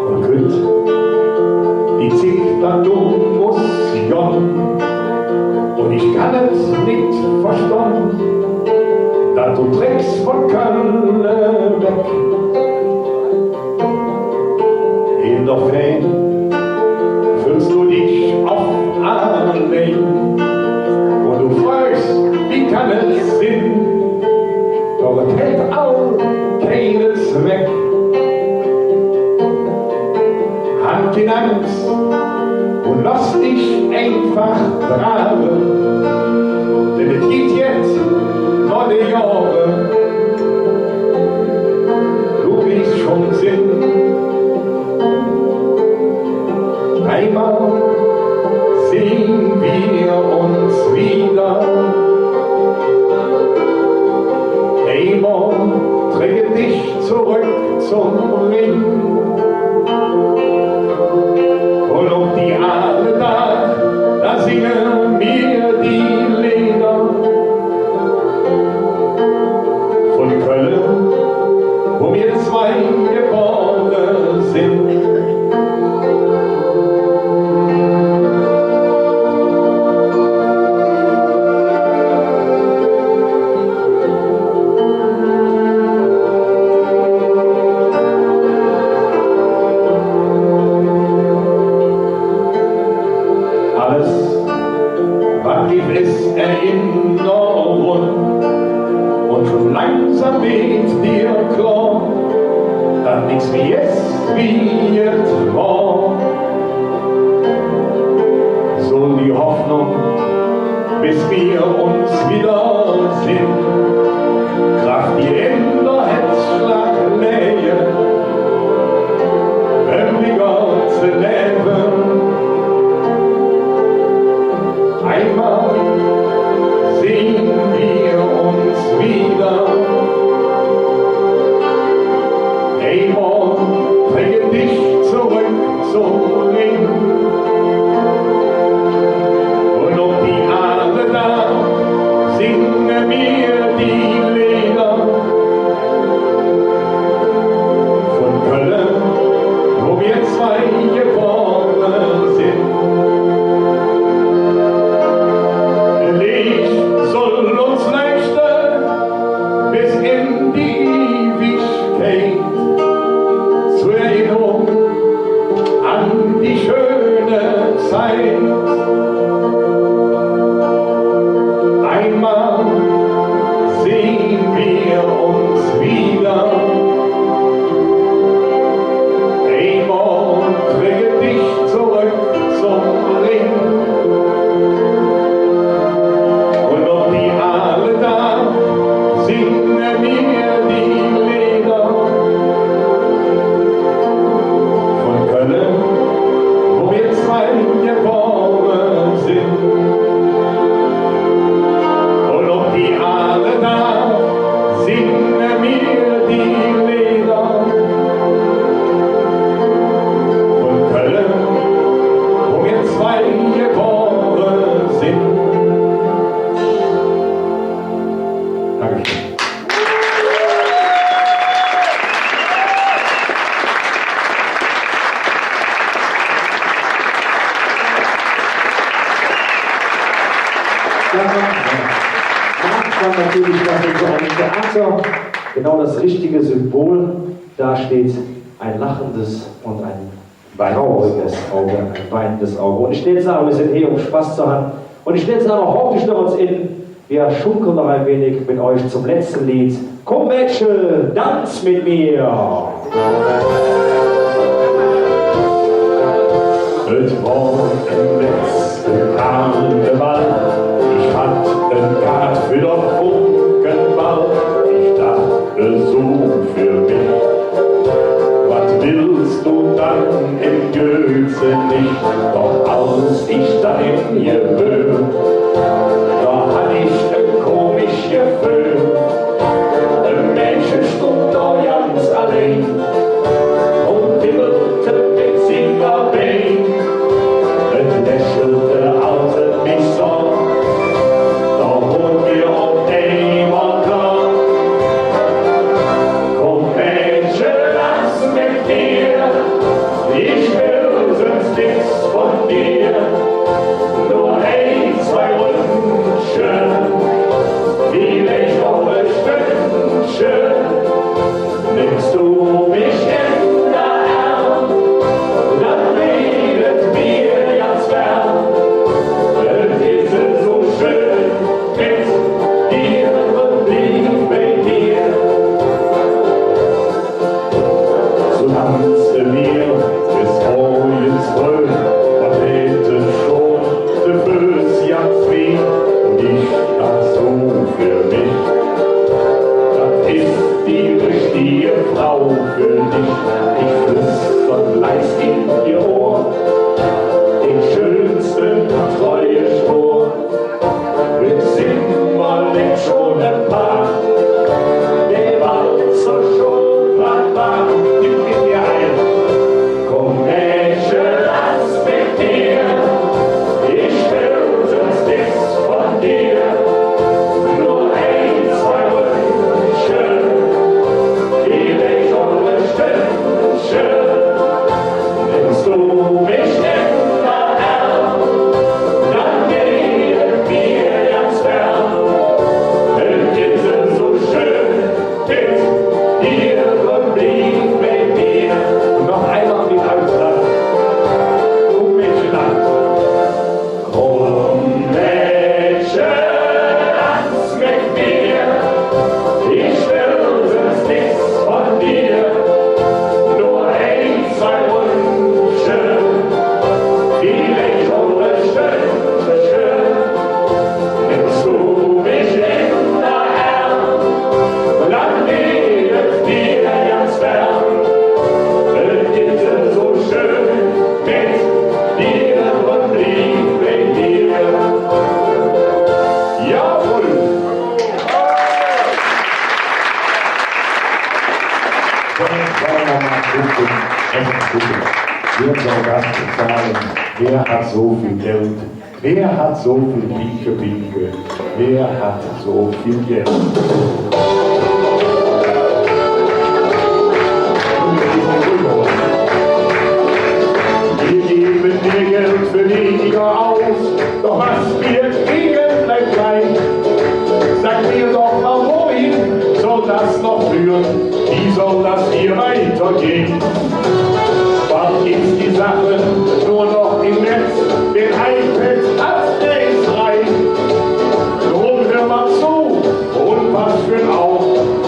Un kütt, die Zigg, dat do muss gonn, un ich kann et nit verstonn, dat do trecks vun Kölle weg. En der Fään föhls do dich off allein. Un do frögs, wie kann et sin? Doch et hät all keine Zweck. Han kei Angs un loss dich einfach drave, denn et gitt jetz no de Johre, do wees schon sin. Eimol sinn mer uns widder. Eimol trecke dich zoröck zom Rhing. Un op die aale Dag, do singe mer die Leeder vun Kölle, wo mer zwei gebore sin. Alles, wat gitt, es Erinnerung. Un schon langsam weed dir klor, dat nix mih es, wie et wor. Soll die Hoffnung, bes mer uns widder sinn, graff dir en der Hätzschlagläge, öm widder ze levve. Eimol sinn mer uns widder. Eimol trecke dich zoröck zom Rhing. Un op die aale Dag singe mer die Leeder vun Kölle, wo mer zwei gebore sin. E Leech soll uns leuchte bes en die Iwigkeit, zor Erinnerung an die schöne Macht man natürlich, dass in so einem Theater genau das richtige Symbol dasteht, ein lachendes und ein trauriges Auge, ein weinendes Auge. Un ich dät sage, mer sin hee, öm Spass ze han. Un ich dät sage, hügg üch noch ens en, mer schunkele noch e winnig met üch zom letzte Leed. Kumm, Mädche, danz met mir! Et wor em letzte Karneval, ich hatt en Kaat för der Funkenball. Ich daach su för mich: Wat wells do dann em Gürzenich? Doch als ich dann gewöhnt, do hatt ich e komisch Geföhl. E Mädche stundt do ganz allein un wippelte met singer Bein. Et lächelte, als et mich soh, do woodt mer op eimol klor: Kumm, Mädche, danz met mir, ich well söns nix vun dir. Nor ein, zwei Ründche, villeich och e Stündche. Nimmst do mich en der Ärm, dann weed et mer ganz wärm. Et es su schön met dir un bliev bei mir. Su danze mer bes morgens fröh, do däte schon de Föß ganz weh. Un ich daach su för mich: Dat es die richtige Frau för dich. Ich flüster leis en ehr Ohr de schönste treue Spor. Mer sin bal schon e paar, der Walzer schon bal do. Gib mir ein. Kumm, Mädche, danz met mir, ich well söns nix vun dir. Nor ein, zwei Ründche, villeich och e Stündche. Nimmst do mich en der Ärm, dann weed et mer ganz wärm. Et es su schön met dir un bliev bei mir. Un noch eimol met Ausland. Kumm, Mädche, danz. Kumm, Mädche, danz met mir, ich well söns nix vun dir. Nor ein, zwei Ründche, villeich och e Stündche. Nimmst do mich en der Ärm, dann weed et mer ganz wärm. Et es su schön met dir un bliev bei mir. Jawohl! Wer soll das bezahlen? Wer hat so viel Geld? Wer hat so viel Pinke, Pinke? Wer hat so viel Geld? Wir geben mehr Geld für weniger aus, doch was wir kriegen, bleibt gleich. Sag mir doch mal, wohin soll das noch führen? Wie soll das hier weitergehen? Bald ist die Sache nur noch im Netz, denn iPad hat der es rein. Drum hör mal zu und pass schön auf,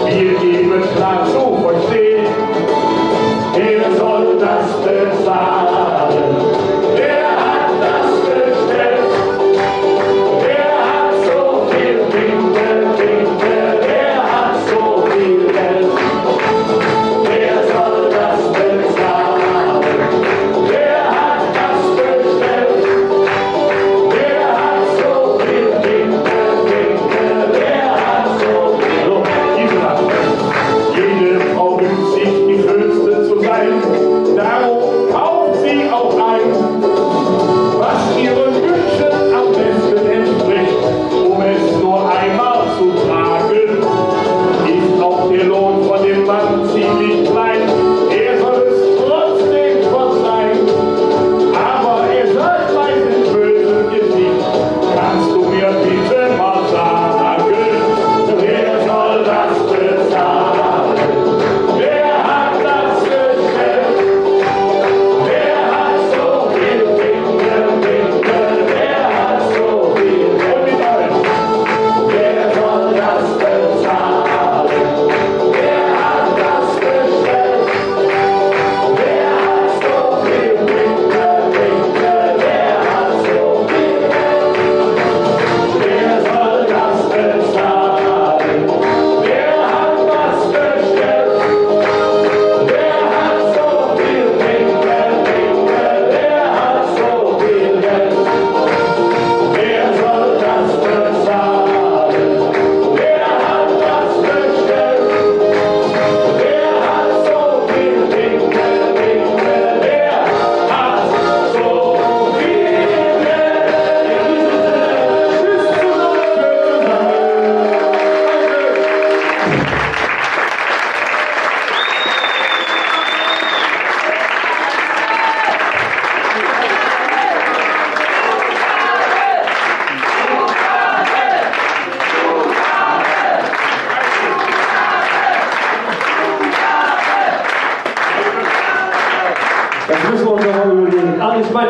wir geben klar zu verstehen. Wer soll das bezahlen? Wer hat das bestellt? Wer hat so viel Pinke, Pinke? Wer hat so viel Geld? Wer soll das bezahlen?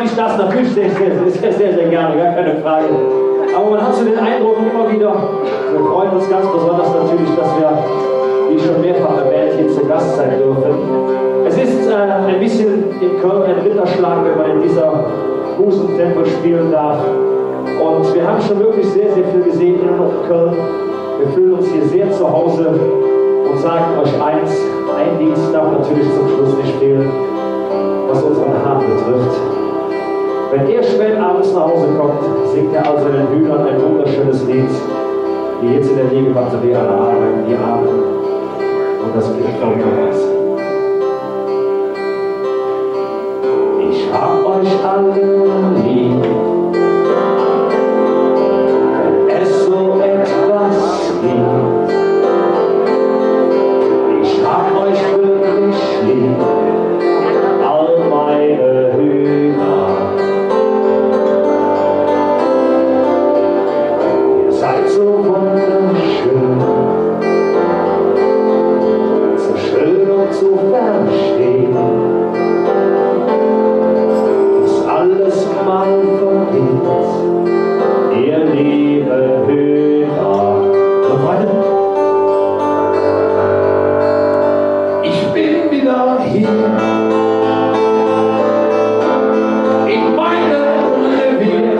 Ich das natürlich sehr, sehr, sehr, sehr, sehr gerne, gar keine Frage. Aber man hat so den Eindruck immer wieder, wir freuen uns ganz besonders natürlich, dass wir, wie schon mehrfach erwähnt, hier zu Gast sein dürfen. Es ist, äh, ein bisschen in Köln ein Ritterschlag, wenn man in dieser Bußentempel spielen darf. Und wir haben schon wirklich sehr, sehr viel gesehen in und um Köln. Wir fühlen uns hier sehr zu Hause und sagen euch eins, ein Lied darf natürlich zum Schluss nicht fehlen, was unseren Herrn betrifft. Wenn er spät abends nach Hause kommt, singt er also den Hühnern ein wunderschönes Lied, die jetzt in der Liegebatterie alle arbeiten, die Armen. Und das klingt folgendermaßen. Ich hab euch alle lieb, wenn es so etwas gibt. Ich hab euch wirklich lieb, all meine Hühner. Ihr seid so wunderschön. So schön und so verstehen, dass alles mal vergeht, ihr liebe Hühner. Und Freunde, ich bin wieder hier in meinem Revier.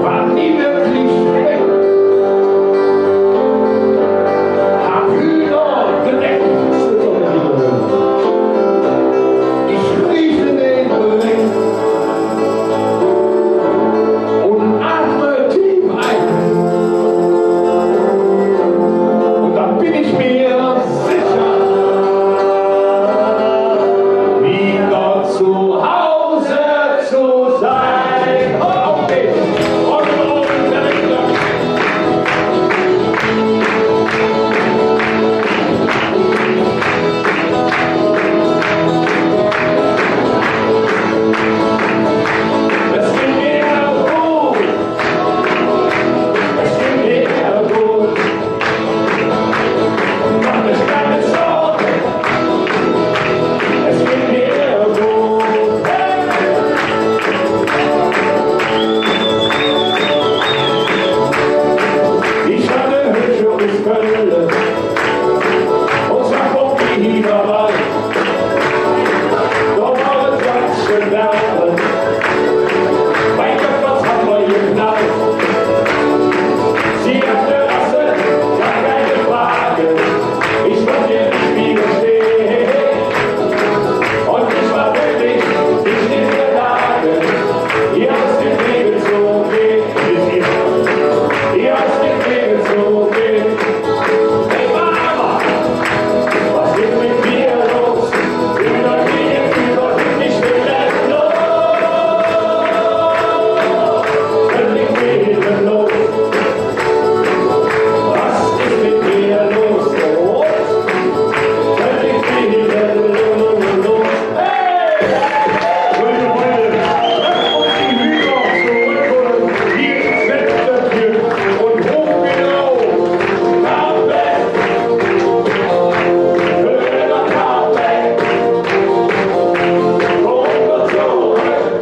War nie wirklich weg. Hab Hühner gedeckt. Ich rieche den Dreck und atme tief ein. Und dann bin ich mir sicher, wieder zu Hause zu sein. Auf geht's. Und, und, es geht mir gut. Es geht mir gut. Mach euch keine Sorgen. Es geht mir gut. Hey. Ich hatte Hütte aus Köln. Und zwar kommt die Niederwald. Doch war es ganz schön wärm. Mein Gott, was haben wir geknallt. Sie hat eine Rasse, gar keine Frage. Ich konnte nicht widerstehen. Und ich war wirklich nicht in der Lage, ihr aus dem Wege zu gehen. Ihr aus dem Wege zu gehen. Hey Mama, was ist mit mir los? Über mir, über mich, ich will los. Völlig wesenlos. Was ist mit mir los? Völlig wesenlos. Hey! Meine Freunde, lasst uns die Hühner zurückholen. Hier setzt das Glück und hoch hinauf. Kappe! Höhere Kappe! Hoch und zurück!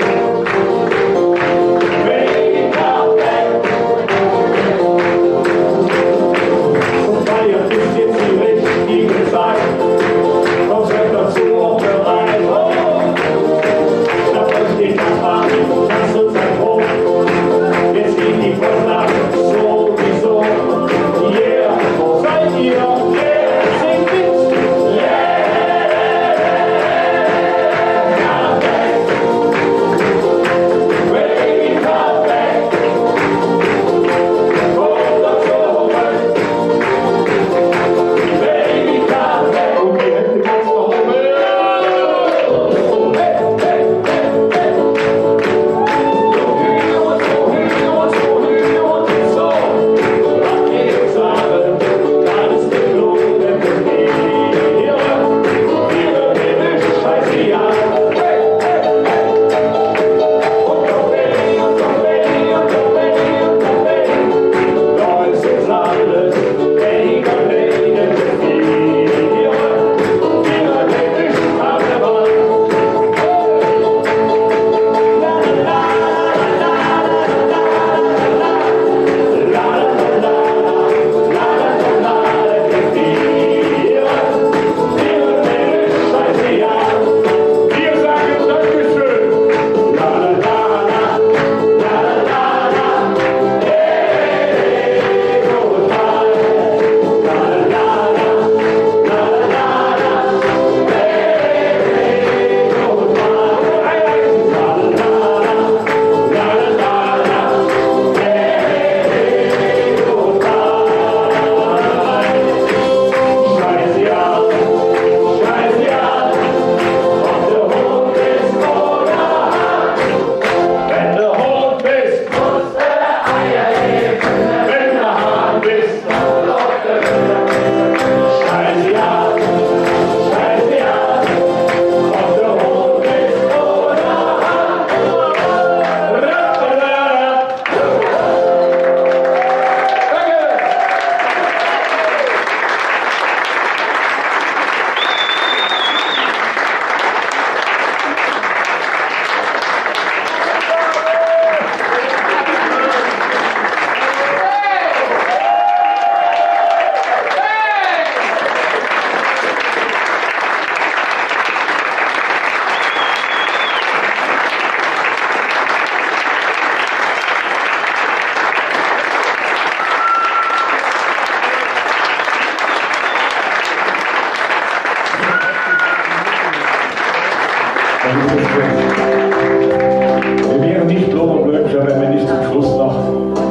Wir wären nicht Lorenblömcher, wenn wir nicht zum Schluss noch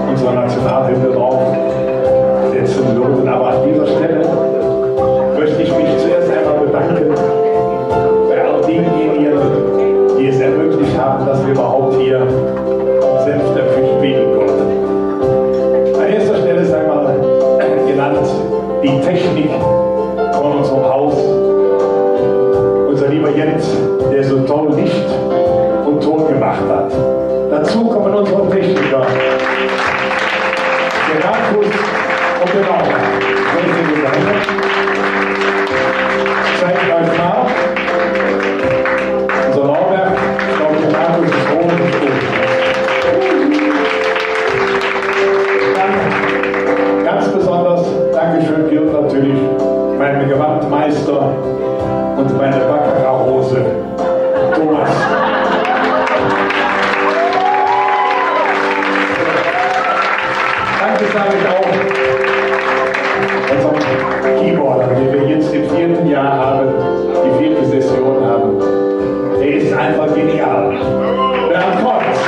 unsere Nationalhymne draufsetzen würden. Aber an dieser Stelle möchte ich mich zuerst einmal bedanken bei all denjenigen, die es ermöglicht haben, dass wir überhaupt hier Senftöpfchen spielen konnten. An erster Stelle sei mal genannt die Technik von unserem Haus, unser lieber Jens, der so toll Licht und Ton gemacht hat. Dazu kommen unsere Techniker, der Markus und der Norbert. Wo ist denn dieser hin? Zeigt euch mal. Unser Norbert, ich glaube, der Markus ist oben im Stuhl. Dann ganz besonders Dankeschön gilt natürlich meinem Gewandmeister und meiner Baccarat-Rose, Thomas. Danke sage ich auch unserem Keyboarder, den wir jetzt im vierten Jahr haben, die vierte Session haben. Er ist einfach genial. Bernd Kotz.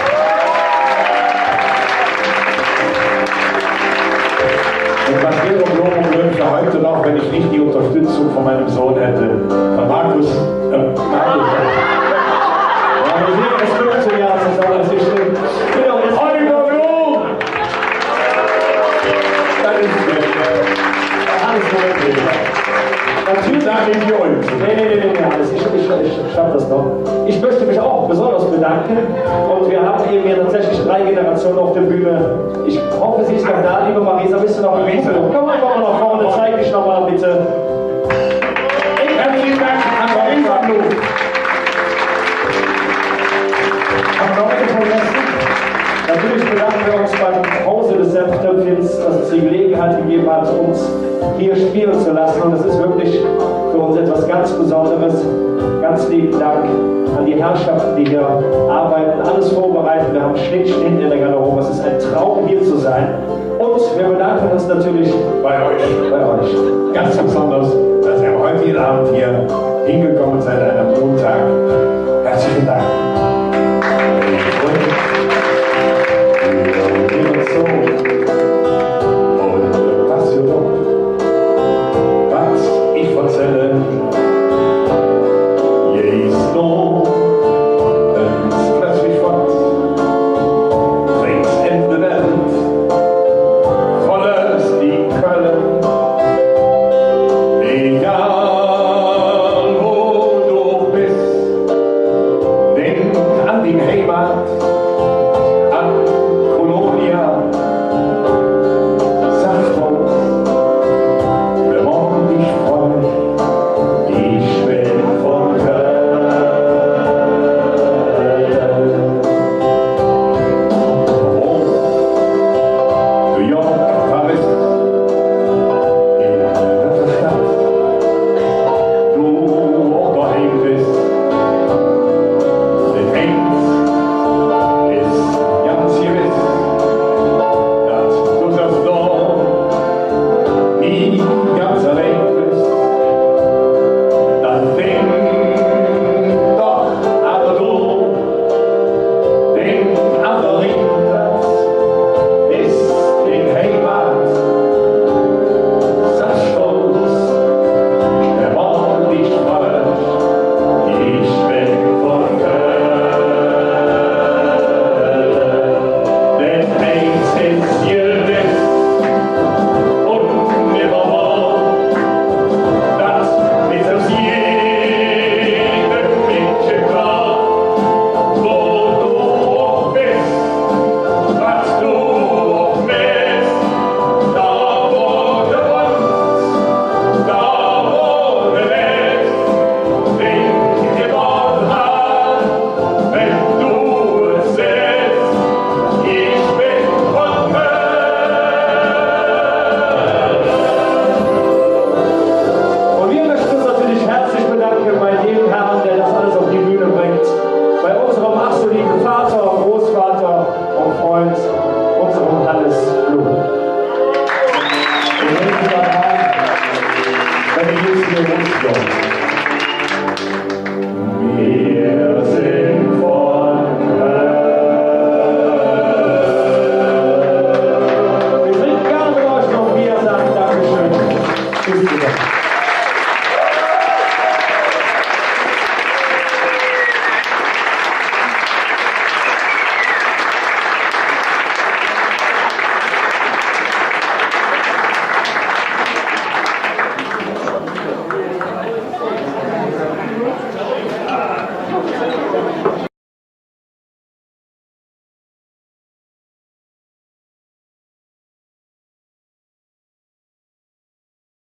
Und was wäre Lorenblömcher heute noch, wenn ich nicht die Unterstützung von meinem Sohn hätte, von Markus, äh, Markus. Ja, wir sind jetzt fünfzehn Jahre zusammen, das ist schlimm. Oliver Blum! Dat es schlecht. Alles gut. Natürlich. Sag ich dir uns. Nee, nee, nee, nee, nee, alles. Ich, ich, ich schaff das noch. Ich möchte mich auch besonders bedanken. Und wir haben eben hier tatsächlich drei Generationen auf der Bühne. Ich hoffe, sie ist noch da. Liebe Marisa, bist du noch im Publikum? Komm einfach mal nach vorne, zeig dich noch mal bitte. Herzlichen Dank an Marisa Blum. Haben wir noch etwas vergessen? Natürlich bedanken wir uns beim Hause des Senftöpfchens, dass es die Gelegenheit gegeben hat, uns hier spielen zu lassen. Und es ist wirklich für uns etwas ganz Besonderes. Ganz lieben Dank an die Herrschaften, die hier arbeiten, alles vorbereiten. Wir haben Schnitt, Schnitt in der Garderobe. Es ist ein Traum, hier zu sein. Und wir bedanken uns natürlich bei euch, bei euch. Ganz besonders, dass ihr am heutigen Abend hier hingekommen seid, an einem Montag. Herzlichen Dank. Und, und so. Und, äh, passt hier doch. Wat ich verzälle, jä es no, ens plötzlich fott, links en de Welt, voll es die Kölle. Egal, wo do bes, denk an ding Heimat.